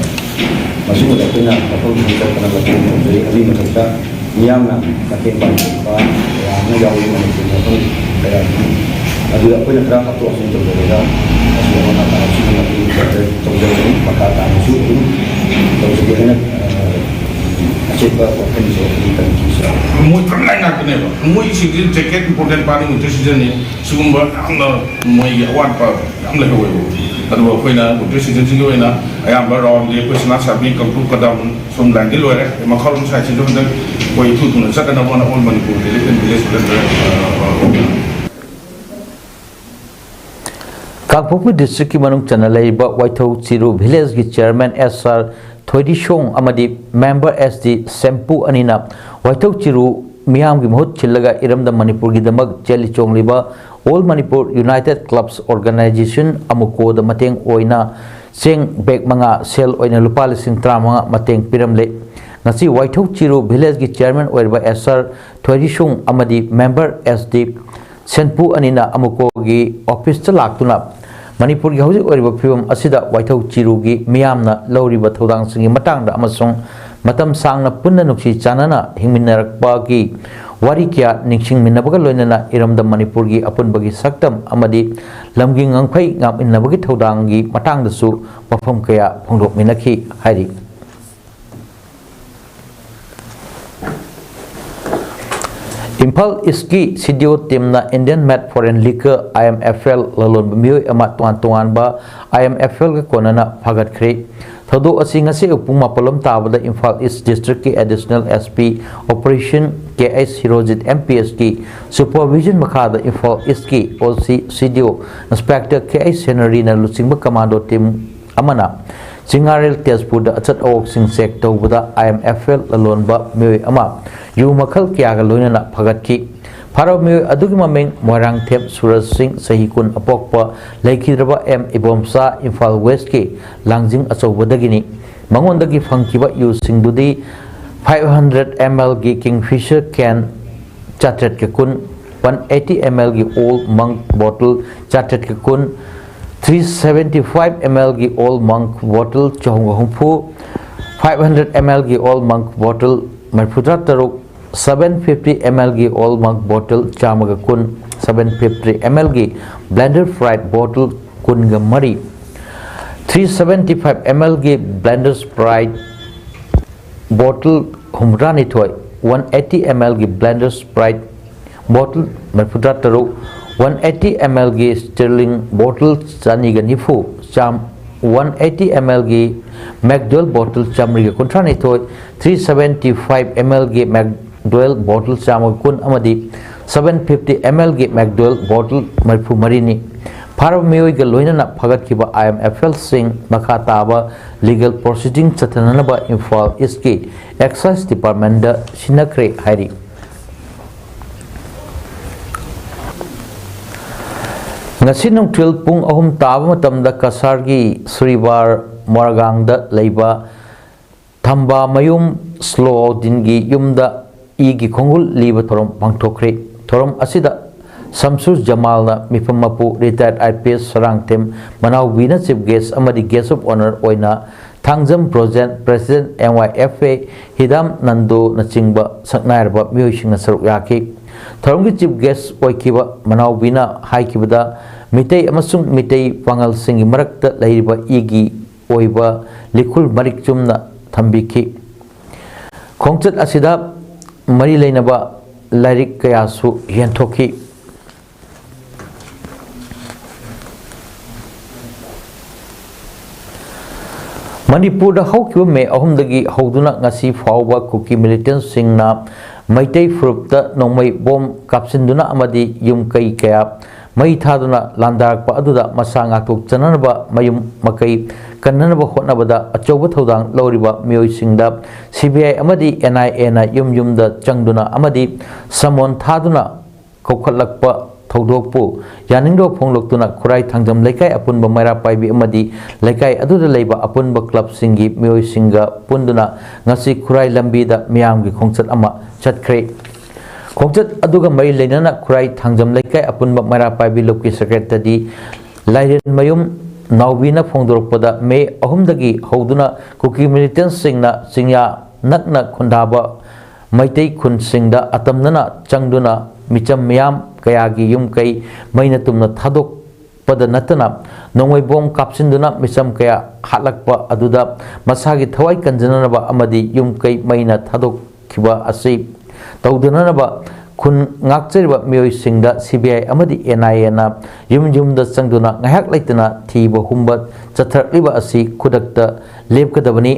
ꯃꯁꯤꯕꯨ ꯑꯩꯈꯣꯏꯅ ꯃꯐꯝ ꯈꯨꯗꯤꯡ ꯆꯠꯇꯅ ꯃꯇꯦꯡ ꯇꯧꯖꯩ꯫ ꯑꯗꯨꯒꯤ ꯃꯊꯛꯇ ꯃꯤꯌꯥꯝꯅ ꯃꯇꯦꯡ ꯄꯥꯡꯕꯤꯕ ꯀꯌꯥ ꯑꯃ ꯌꯥꯎꯏ ꯃꯅꯤꯄꯨꯔꯒꯤ ꯃꯐꯝ ꯀꯌꯥꯗꯒꯤ꯫ ꯑꯗꯨꯗ ꯑꯩꯈꯣꯏꯅ ꯈꯔ ꯍꯥꯞꯇꯣꯛ ꯍꯥꯞꯆꯤꯟ ꯇꯧꯖꯔꯒ ꯑꯁꯤꯗ ꯃꯈꯥ ꯇꯥꯅ ꯁꯤꯒꯤ ꯃꯇꯦꯡ ꯇꯧꯖꯒꯅꯤ꯫ ꯃꯈꯥ ꯇꯥꯅꯁꯨ ꯑꯗꯨꯝ ꯇꯧꯖꯒꯦ ꯍꯥꯏꯅ, ꯑ, ꯑꯆꯦꯠꯄ ꯋꯥꯐꯝꯁꯦ ꯑꯩꯈꯣꯏꯒꯤ ꯀꯃꯤꯇꯤꯁꯤꯗ꯫ ꯃꯣꯏ ꯐ꯭ꯔꯟꯠ ꯂꯥꯏꯟ ꯉꯥꯛꯇꯅꯦꯕ꯫ ꯃꯣꯏꯁꯤꯡꯁꯤ ꯖꯦꯀꯦꯠ ꯏꯝꯄꯣꯔꯇꯦꯟ ꯄꯥꯔꯇꯤ ꯋꯤꯟꯇꯔ ꯁꯤꯖꯟꯅꯤ꯫ ꯁꯤꯒꯨꯝꯕ ꯌꯥꯝꯅ ꯃꯣꯏꯒꯤ ꯑꯋꯥꯠꯄ ꯌꯥꯝ ꯂꯩꯍꯧꯋꯦꯕ꯫ ꯑꯗꯨꯕꯨ ꯑꯩꯈꯣꯏꯅ ꯋꯤꯟꯇꯔ ꯁꯤꯖꯟꯁꯤꯒꯤ ꯑꯣꯏꯅ ꯑꯌꯥꯝꯕ ꯔꯥꯎꯟꯗꯤ ꯑꯩꯈꯣꯏ ꯁꯅꯥ ꯁꯥꯕꯤ, ꯀꯥꯡꯄꯣꯛ, ꯀꯗꯥꯝ ꯁꯣꯝ ꯂꯥꯏꯟꯗꯤ ꯂꯣꯏꯔꯦ꯫ ꯃꯈꯥꯔꯣꯝ ꯁꯥꯏꯠꯁꯤꯁꯨ ꯍꯟꯗꯛ ꯑꯩꯈꯣꯏ ꯏꯊꯨ ꯊꯨꯅ ꯆꯠꯅꯅꯕ ꯍꯣꯠꯅ All Manipur Relief and Village Welfare, ꯑ, ꯑ, ꯀꯥꯡꯄꯣꯛꯄꯤ ꯗꯤꯁꯇ꯭ꯔꯤꯛꯀꯤ ꯃꯅꯨꯡ ꯆꯟꯅ ꯂꯩꯔꯤꯕ ꯋꯥꯏꯊꯧ ꯆꯤꯔꯨ ꯚꯤꯂꯦꯖꯀꯤ ꯆꯤꯌꯔꯃꯦꯟ ꯑꯦꯁ ꯑꯥꯔ ꯊꯣꯏꯗꯤꯁꯣꯡ ꯑꯃꯗꯤ ꯃꯦꯝꯕꯔ ꯑꯦꯁ ꯗꯤ ꯁꯦꯝꯄꯨ ꯑꯅꯤꯅ ꯋꯥꯏꯊꯧ ꯆꯤꯔꯨ ꯃꯤꯌꯥꯝꯒꯤ ꯃꯍꯨꯠ ꯁꯤꯜꯂꯒ ꯏꯔꯝꯗꯝ ꯃꯅꯤꯄꯨꯔꯒꯤꯗꯃꯛ ꯆꯦꯜꯂꯤ ꯆꯣꯡꯂꯤꯕ All Manipur United Clubs Organization, ꯑꯃꯨꯀꯣꯗ ꯃꯇꯦꯡ ꯑꯣꯏꯅ ꯆꯦꯡ ꯕꯦꯒ ꯃꯉꯥ, ꯁꯦꯜ ꯑꯣꯏꯅ ꯂꯨꯄꯥ ꯂꯤꯁꯤꯡ ꯇꯔꯥꯃꯉꯥ ꯃꯇꯦꯡ ꯄꯤꯔꯝꯂꯦ꯫ ꯉꯁꯤ ꯋꯥꯏꯊꯧ ꯆꯤꯔꯨ ꯚꯤꯂꯦꯖꯀꯤ ꯆꯤꯌꯔꯃꯦꯟ ꯑꯣꯏꯔꯤꯕ ꯑꯦꯁ ꯑꯥꯔ ꯊꯣꯏꯗꯤꯁꯣꯡ ꯑꯃꯗꯤ ꯃꯦꯝꯕꯔ ꯑꯦꯁ ꯗꯤ ꯁꯦꯟꯄꯨ ꯑꯅꯤꯅ ꯑꯃꯨꯀꯣꯒꯤ ꯑꯣꯐꯤꯁꯇ ꯂꯥꯛꯇꯨꯅ ꯃꯅꯤꯄꯨꯔꯒꯤ ꯍꯧꯖꯤꯛ ꯑꯣꯏꯔꯤꯕ ꯐꯤꯕꯝ ꯑꯁꯤꯗ ꯋꯥꯏꯊꯧ ꯆꯤꯔꯨꯒꯤ ꯃꯤꯌꯥꯝꯅ ꯂꯧꯔꯤꯕ ꯊꯧꯗꯥꯡꯁꯤꯡꯒꯤ ꯃꯇꯥꯡꯗ ꯑꯃꯁꯨꯡ ꯃꯇꯝ ꯁꯥꯡꯅ ꯄꯨꯟꯅ ꯅꯨꯡꯁꯤ ꯆꯥꯟꯅꯅ ꯍꯤꯡꯃꯤꯟꯅꯔꯛꯄꯒꯤ ꯋꯥꯔꯤ ꯀꯌꯥ ꯅꯤꯡꯁꯤꯡꯃꯤꯟꯅꯕꯒ ꯂꯣꯏꯅꯅ ꯏꯔꯝꯗꯝ ꯃꯅꯤꯄꯨꯔꯒꯤ ꯑꯄꯨꯟꯕꯒꯤ ꯁꯛꯇꯝ ꯑꯃꯗꯤ ꯂꯝꯒꯤ ꯉꯝꯈꯩ ꯉꯥꯛꯃꯤꯟꯅꯕꯒꯤ ꯊꯧꯗꯥꯡꯒꯤ ꯃꯇꯥꯡꯗꯁꯨ ꯋꯥꯐꯝ ꯀꯌꯥ ꯐꯣꯡꯗꯣꯛꯃꯤꯟꯅꯈꯤ ꯍꯥꯏꯔꯤ꯫ ꯏꯝꯐꯥꯜ ꯏꯁꯀꯤ ꯁꯤꯗꯤꯑꯣ ꯇꯤꯝꯅ Indian Made Foreign Liquor, I M F L, ꯂꯂꯣꯟꯕ ꯃꯤꯑꯣꯏ ꯑꯃ ꯇꯣꯉꯥꯟ ꯇꯣꯉꯥꯟꯕ I M F Lꯒ ꯀꯣꯟꯅꯅ ꯐꯥꯒꯠꯈ꯭ꯔꯦ꯫ ꯊꯧꯗꯣꯛ ꯑꯁꯤ ꯉꯁꯤ ꯑꯌꯨꯛ ꯄꯨꯡ ꯃꯥꯄꯜ ꯂꯣꯝ ꯇꯥꯕꯗ ꯏꯝꯐꯥꯜ ꯏꯁ ꯗꯤꯁꯇ꯭ꯔꯤꯛꯀꯤ ꯑꯦꯗꯤꯁꯅꯦꯜ ꯑꯦꯁ ꯄꯤ ꯑꯣꯄꯔꯦꯁꯟ ꯀꯦ ꯑꯩꯆ ꯍꯤꯔꯣꯖꯤꯠ ꯑꯦꯝ ꯄꯤ ꯑꯦꯁꯀꯤ ꯁꯨꯄꯔꯚꯤꯖꯟ ꯃꯈꯥꯗ ꯏꯝꯐꯥꯜ ꯏꯁꯀꯤ ꯑꯣ ꯁꯤ ꯁꯤ ꯗꯤ ꯑꯣ ꯏꯟꯁꯄꯦꯛꯇꯔ ꯀꯦ ꯑꯩꯆ ꯁꯦꯅꯔꯤꯅ ꯂꯨꯆꯤꯡꯕ ꯀꯃꯥꯟꯗꯣ ꯇꯤꯝ ꯑꯃꯅ ꯆꯤꯡꯉꯥꯔꯦꯜ ꯇꯦꯖꯄꯨꯔꯗ ꯑꯆꯠ ꯑꯋꯣꯛꯁꯤꯡ ꯆꯦꯛ ꯇꯧꯕꯗ ꯑꯥꯏ ꯑꯦꯝ ꯑꯦꯐ ꯑꯦꯜ ꯂꯂꯣꯟꯕ ꯃꯤꯑꯣꯏ ꯑꯃ ꯌꯨ ꯃꯈꯜ ꯀꯌꯥꯒ ꯂꯣꯏꯅꯅ ꯐꯥꯒꯠꯈꯤ꯫ ꯐꯥꯔꯕ ꯃꯤꯑꯣꯏ ꯑꯗꯨꯒꯤ ꯃꯃꯤꯡ ꯃꯣꯏꯔꯥꯡꯊꯦꯝ ꯁꯨꯔꯖ ꯁꯤꯡ, ꯆꯍꯤ ꯀꯨꯟ, ꯑꯄꯣꯛꯄ ꯂꯩꯈꯤꯗ꯭ꯔꯕ ꯑꯦꯝ ꯏꯕꯣꯝꯆꯥ, ꯏꯝꯐꯥꯜ ꯋꯦꯁꯀꯤ ꯂꯥꯡꯖꯤꯡ ꯑꯆꯧꯕꯗꯒꯤꯅꯤ꯫ ꯃꯉꯣꯟꯗꯒꯤ ꯐꯪꯈꯤꯕ ꯌꯨꯁꯤꯡꯗꯨꯗꯤ five hundred ml ꯒꯤ Kingfisher can ꯆꯥꯇ꯭ꯔꯦꯠꯀ ꯀꯨꯟ, one eighty ml ꯒꯤ Old Monk bottle ꯆꯥꯇ꯭ꯔꯦꯠꯀ ꯀꯨꯟ, three seventy five ml ꯒꯤ Old Monk bottle ꯆꯍꯨꯝꯒ ꯍꯨꯝꯐꯨ, five hundred ml ꯒꯤ Old Monk bottle ꯃꯔꯤꯐꯨꯇꯔꯥ ꯇꯔꯨꯛ, seven fifty ml ꯒꯤ Old Monk bottle ꯆꯥꯝꯃꯒ ꯀꯨꯟ, seven fifty ml ꯒꯤ Blenders Pride bottle ꯀꯨꯟꯒ ꯃꯔꯤ, three seventy five ml ꯒꯤ Blenders Pride bottle ꯍꯨꯝꯐꯨꯇꯔꯥꯅꯤꯊꯣꯏ, one eighty ml ꯒꯤ Blenders Pride bottle ꯃꯔꯤꯐꯨꯇꯔꯥ ꯇꯔꯨꯛ, one eighty ml ꯒꯤ Sterling bottle ꯆꯅꯤꯒ ꯅꯤꯐꯨ, ꯆꯥꯝ-, one eighty ml ꯒꯤ McDowell bottle ꯆꯥꯃꯔꯤꯒ ꯀꯨꯟꯊ꯭ꯔꯥꯅꯤꯊꯣꯏ, three seventy five ml ꯒꯤ McDowell bottle ꯆꯥꯝꯃꯒ ꯀꯨꯟ ꯑꯃꯗꯤ seven fifty ml ꯒꯤ McDowell bottle ꯃꯔꯤꯐꯨ ꯃꯔꯤꯅꯤ꯫ ꯐꯥꯔꯕ ꯃꯤꯑꯣꯏꯒ ꯂꯣꯏꯅꯅ ꯐꯥꯒꯠꯈꯤꯕ ꯑꯥꯏ ꯑꯦꯝ ꯑꯦꯐ ꯑꯦꯜꯁꯤꯡ ꯃꯈꯥ ꯇꯥꯕ ꯂꯤꯒꯦꯜ ꯄ꯭ꯔꯣꯁꯤꯗꯤꯡ ꯆꯠꯊꯅꯅꯕ ꯏꯝꯐꯥꯜ ꯏꯁꯀꯤ ꯑꯦꯛꯁꯥꯏꯁ ꯗꯤꯄꯥꯔꯠꯃꯦꯟꯗ ꯁꯤꯟꯅꯈ꯭ꯔꯦ ꯍꯥꯏꯔꯤ꯫ ꯉꯁꯤ ꯅꯨꯡꯊꯤꯜ ꯄꯨꯡ ꯑꯍꯨꯝ ꯇꯥꯕ ꯃꯇꯝꯗ ꯀꯁꯥꯔꯒꯤ ꯁ꯭ꯔꯤꯕꯥꯔ ꯃꯣꯔꯒꯥꯡꯗ ꯂꯩꯕ ꯊꯝꯕꯥꯃꯌꯨꯝ ꯁ꯭ꯂꯣꯎꯗꯤꯟꯒꯤ ꯌꯨꯝꯗ ꯏꯗꯒꯤ ꯈꯣꯡꯒꯨꯜ ꯂꯤꯕ ꯊꯧꯔꯝ ꯄꯥꯡꯊꯣꯛꯈ꯭ꯔꯦ꯫ ꯊꯧꯔꯝ ꯑꯁꯤꯗ ꯁꯝꯁꯨꯔ ꯖꯃꯥꯜꯅ ꯃꯤꯐꯝ ꯃꯄꯨ, retired I P S Sarangthem ꯃꯅꯥꯎꯕꯤꯅ chief guest ꯑꯃꯗꯤ guest of honour ꯑꯣꯏꯅ Thangjam Brojen, president M Y F A, ꯍꯤꯗꯥꯝ ꯅꯟꯗꯣꯅꯆꯤꯡꯕ ꯁꯛꯅꯥꯏꯔꯕ ꯃꯤꯑꯣꯏꯁꯤꯡꯅ ꯁꯔꯨꯛ ꯌꯥꯈꯤ꯫ ꯊꯧꯔꯝꯒꯤ chief guest ꯑꯣꯏꯈꯤꯕ ꯃꯅꯥꯎꯕꯤꯅ ꯍꯥꯏꯈꯤꯕꯗ, ꯃꯤꯇꯩ ꯑꯃꯁꯨꯡ ꯃꯤꯇꯩ ꯄꯥꯉꯜꯁꯤꯡꯒꯤ ꯃꯔꯛꯇ ꯂꯩꯔꯤꯕ ꯏꯒꯤ ꯑꯣꯏꯕ ꯂꯤꯈꯨꯜ ꯃꯔꯤꯛ ꯆꯨꯝꯅ ꯊꯝꯕꯤꯈꯤ꯫ ꯈꯣꯡꯆꯠ ꯑꯁꯤꯗ ꯃꯔꯤ ꯂꯩꯅꯕ ꯂꯥꯏꯔꯤꯛ ꯀꯌꯥꯁꯨ ꯌꯦꯟꯊꯣꯛꯈꯤ꯫ ꯃꯅꯤꯄꯨꯔꯗ ꯍꯧꯈꯤꯕ ꯃꯦ ꯑꯍꯨꯝꯗꯒꯤ ꯍꯧꯗꯨꯅ ꯉꯁꯤ ꯐꯥꯎꯕ ꯀꯨꯀꯤ ꯃꯤꯂꯤꯇꯦꯟꯁꯁꯤꯡꯅ ꯃꯩꯇꯩ ꯐꯨꯔꯨꯞꯇ ꯅꯣꯡꯃꯩ ꯕꯣꯝ ꯀꯥꯞꯁꯤꯟꯗꯨꯅ ꯑꯃꯗꯤ ꯌꯨꯝ ꯀꯩ ꯀꯌꯥ ꯃꯩ ꯊꯥꯗꯨꯅ ꯂꯥꯟꯗꯥꯔꯛꯄ ꯑꯗꯨꯗ ꯃꯁꯥ ꯉꯥꯛꯊꯣꯛꯆꯅꯅꯕ ꯃꯌꯨꯝ ꯃꯀꯩ ꯀꯟꯅꯅꯕ ꯍꯣꯠꯅꯕꯗ ꯑꯆꯧꯕ ꯊꯧꯗꯥꯡ ꯂꯧꯔꯤꯕ ꯃꯤꯑꯣꯏꯁꯤꯡꯗ ꯁꯤ ꯕꯤ ꯑꯥꯏ ꯑꯃꯗꯤ ꯑꯦꯟ ꯑꯥꯏ ꯑꯦꯅ ꯌꯨꯝ ꯌꯨꯝꯗ ꯆꯪꯗꯨꯅ ꯑꯃꯗꯤ ꯁꯃꯣꯟ ꯊꯥꯗꯨꯅ ꯀꯧꯈꯠꯂꯛꯄ ꯊꯧꯗꯣꯛꯄꯨ ꯌꯥꯅꯤꯡꯗꯕ ꯐꯣꯡꯗꯣꯛꯇꯨꯅ ꯈꯨꯔꯥꯏ ꯊꯥꯡꯖꯝ ꯂꯩꯀꯥꯏ ꯑꯄꯨꯟꯕ ꯃꯩꯔꯥ ꯄꯥꯏꯕꯤ ꯑꯃꯗꯤ ꯂꯩꯀꯥꯏ ꯑꯗꯨꯗ ꯂꯩꯕ ꯑꯄꯨꯟꯕ ꯀ꯭ꯂꯕꯁꯤꯡꯒꯤ ꯃꯤꯑꯣꯏꯁꯤꯡꯒ ꯄꯨꯟꯗꯨꯅ ꯉꯁꯤ ꯈꯨꯔꯥꯏ ꯂꯝꯕꯤꯗ ꯃꯤꯌꯥꯝꯒꯤ ꯈꯣꯡꯆꯠ ꯑꯃ ꯆꯠꯈ꯭ꯔꯦ꯫ ꯈꯣꯡꯆꯠ ꯑꯗꯨꯒ ꯃꯔꯤ ꯂꯩꯅꯅ ꯈꯨꯔꯥꯏ ꯊꯥꯡꯖꯝ ꯂꯩꯀꯥꯏ ꯑꯄꯨꯟꯕ ꯃꯩꯔꯥ ꯄꯥꯏꯕꯤ ꯂꯨꯞꯀꯤ ꯁꯦꯀ꯭ꯔꯦꯇꯔꯤ ꯂꯥꯏꯔꯦꯟꯃꯌꯨꯝ ꯅꯥꯎꯕꯤꯅ ꯐꯣꯡꯗꯣꯔꯛꯄꯗ ꯃꯦ ꯑꯍꯨꯝꯗꯒꯤ ꯍꯧꯗꯨꯅ ꯀꯨꯀꯤ ꯃꯤꯂꯤꯇꯦꯟꯁꯁꯤꯡꯅ ꯆꯤꯡꯌꯥ ꯅꯛꯅ ꯈꯨꯟꯗꯥꯕ ꯃꯩꯇꯩ ꯈꯨꯟꯁꯤꯡꯗ ꯑꯇꯝꯅꯅ ꯆꯪꯗꯨꯅ ꯃꯤꯆꯝ ꯃꯤꯌꯥꯝ ꯀꯌꯥꯒꯤ ꯌꯨꯝ ꯀꯩ ꯃꯩꯅ ꯇꯨꯝꯅ ꯊꯥꯗꯣꯛꯄꯗ ꯅꯠꯇꯅ ꯅꯣꯡꯃꯩ ꯕꯣꯝ ꯀꯥꯞꯁꯤꯟꯗꯨꯅ ꯃꯤꯆꯝ ꯀꯌꯥ ꯍꯥꯠꯂꯛꯄ ꯑꯗꯨꯗ ꯃꯁꯥꯒꯤ ꯊꯋꯥꯏ ꯀꯟꯖꯅꯅꯕ ꯑꯃꯗꯤ ꯌꯨꯝ ꯀꯩ ꯃꯩꯅ ꯊꯥꯗꯣꯛꯈꯤꯕ ꯑꯁꯤ ꯇꯧꯗꯅꯅꯕ ꯈꯨꯟ ꯉꯥꯛꯆꯔꯤꯕ ꯃꯤꯑꯣꯏꯁꯤꯡꯗ ꯁꯤ ꯕꯤ ꯑꯥꯏ ꯑꯃꯗꯤ ꯑꯦꯟ ꯑꯥꯏ ꯑꯦꯅ ꯌꯨꯝ ꯌꯨꯝꯗ ꯆꯪꯗꯨꯅ ꯉꯥꯏꯍꯥꯛ ꯂꯩꯇꯅ ꯊꯤꯕ ꯍꯨꯝꯕ ꯆꯠꯊꯔꯛꯂꯤꯕ ꯑꯁꯤ ꯈꯨꯗꯛꯇ ꯂꯦꯞꯀꯗꯕꯅꯤ꯫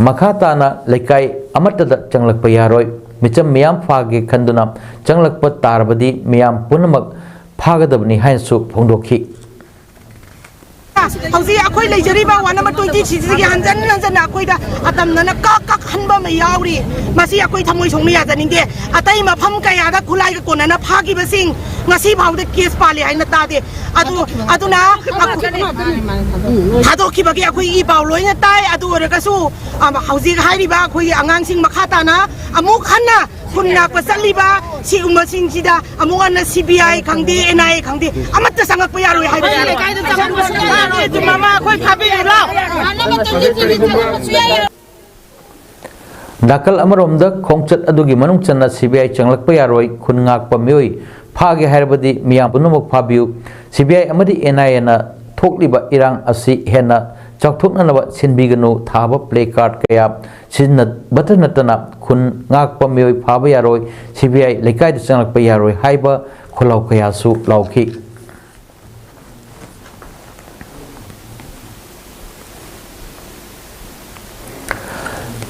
ꯃꯈꯥ ꯇꯥꯅ ꯂꯩꯀꯥꯏ ꯑꯃꯠꯇꯗ ꯆꯪꯂꯛꯄ ꯌꯥꯔꯣꯏ꯫ ꯃꯤꯆꯝ ꯃꯤꯌꯥꯝ ꯐꯥꯒꯦ ꯈꯟꯗꯨꯅ ꯆꯪꯂꯛꯄ ꯇꯥꯔꯕꯗꯤ ꯃꯤꯌꯥꯝ ꯄꯨꯝꯅꯃꯛ ꯐꯥꯒꯗꯕꯅꯤ ꯍꯥꯏꯅꯁꯨ ꯐꯣꯡꯗꯣꯛꯈꯤ꯫ ꯍꯧꯖꯤꯛ ꯑꯩꯈꯣꯏ ꯂꯩꯖꯔꯤꯕ ꯋꯥꯔꯗ ꯅꯝꯕꯔ ꯇ꯭ꯋꯦꯟꯇꯤ ꯁꯤꯛꯁꯇꯒꯤ ꯍꯟꯖꯟ ꯍꯟꯖꯟꯅ ꯑꯩꯈꯣꯏꯗ ꯑꯇꯝꯅꯅ ꯀꯛ ꯀꯛ ꯍꯟꯕ ꯑꯃ ꯌꯥꯎꯔꯤ꯫ ꯃꯁꯤ ꯑꯩꯈꯣꯏ ꯊꯃꯣꯏ ꯁꯣꯛꯅ ꯌꯥꯖꯅꯤꯡꯗꯦ꯫ ꯑꯇꯩ ꯃꯐꯝ ꯀꯌꯥꯗ ꯈꯨꯠꯂꯥꯏꯒ ꯀꯣꯟꯅꯅ ꯐꯥꯈꯤꯕꯁꯤꯡ ꯉꯁꯤ ꯐꯥꯎꯗ ꯀꯦꯁ ꯄꯥꯜꯂꯤ ꯍꯥꯏꯅ ꯇꯥꯗꯦ꯫ ꯑꯗꯨ ꯑꯗꯨꯅ ꯊꯥꯗꯣꯛꯈꯤꯕꯒꯤ ꯑꯩꯈꯣꯏ ꯏ ꯄꯥꯎ ꯂꯣꯏꯅ ꯇꯥꯏ꯫ ꯑꯗꯨ ꯑꯣꯏꯔꯒꯁꯨ ꯑ, ꯍꯧꯖꯤꯛ ꯍꯥꯏꯔꯤꯕ ꯑꯩꯈꯣꯏꯒꯤ ꯑꯉꯥꯡꯁꯤꯡ ꯃꯈꯥ ꯇꯥꯅ ꯑꯃꯨꯛ ꯍꯟꯅ ꯈꯨꯟ ꯉꯥꯛꯄ ꯆꯠꯂꯤꯕ ꯁꯤꯒꯨꯝꯕꯁꯤꯡꯁꯤꯗ ꯑꯃꯨꯛ ꯍꯟꯅ ꯁꯤ ꯕꯤ ꯑꯥꯏ ꯈꯪꯗꯦ, ꯑꯦꯟ ꯑꯥꯏ ꯑꯦ ꯈꯪꯗꯦ, ꯑꯃꯠꯇ ꯆꯪꯉꯛꯄ ꯌꯥꯔꯣꯏ ꯍꯥꯏꯕ ꯂꯩꯀꯥꯏꯗ ꯆꯪꯉꯛꯄꯁꯨ ꯌꯥꯔꯣꯏ꯫ ꯑꯗꯨ ꯃꯃꯥ ꯑꯩꯈꯣꯏ ꯐꯥꯕꯤꯔꯨ ꯂꯥꯎ꯫ ꯅꯥꯀꯜ ꯑꯃꯔꯣꯝꯗ ꯈꯣꯡꯆꯠ ꯑꯗꯨꯒꯤ ꯃꯅꯨꯡ ꯆꯟꯅ ꯁꯤ ꯕꯤ ꯑꯥꯏ ꯆꯪꯂꯛꯄ ꯌꯥꯔꯣꯏ, ꯈꯨꯟ ꯉꯥꯛꯄ ꯃꯤꯑꯣꯏ ꯐꯥꯒꯦ ꯍꯥꯏꯔꯕꯗꯤ ꯃꯤꯌꯥꯝ ꯄꯨꯝꯅꯃꯛ ꯐꯥꯕꯤꯌꯨ꯫ ꯁꯤ ꯕꯤ ꯑꯥꯏ ꯑꯃꯗꯤ ꯑꯦꯟ ꯑꯥꯏ ꯑꯦꯅ ꯊꯣꯛꯂꯤꯕ ꯏꯔꯥꯡ ꯑꯁꯤ ꯍꯦꯟꯅ ꯆꯥꯎꯊꯣꯛꯅꯅꯕ ꯁꯤꯟꯕꯤꯒꯅꯨ ꯊꯥꯕ ꯄ꯭ꯂꯦ ꯀꯥꯔꯗ ꯀꯌꯥ ꯁꯤꯖꯤꯟꯅꯕꯇ ꯅꯠꯇꯅ ꯈꯨꯟ ꯉꯥꯛꯄ ꯃꯤꯑꯣꯏ ꯐꯥꯕ ꯌꯥꯔꯣꯏ, ꯁꯤ ꯕꯤ ꯑꯥꯏ ꯂꯩꯀꯥꯏꯗ ꯆꯪꯂꯛꯄ ꯌꯥꯔꯣꯏ ꯍꯥꯏꯕ ꯈꯣꯜꯂꯥꯎ ꯀꯌꯥꯁꯨ ꯂꯥꯎꯈꯤ꯫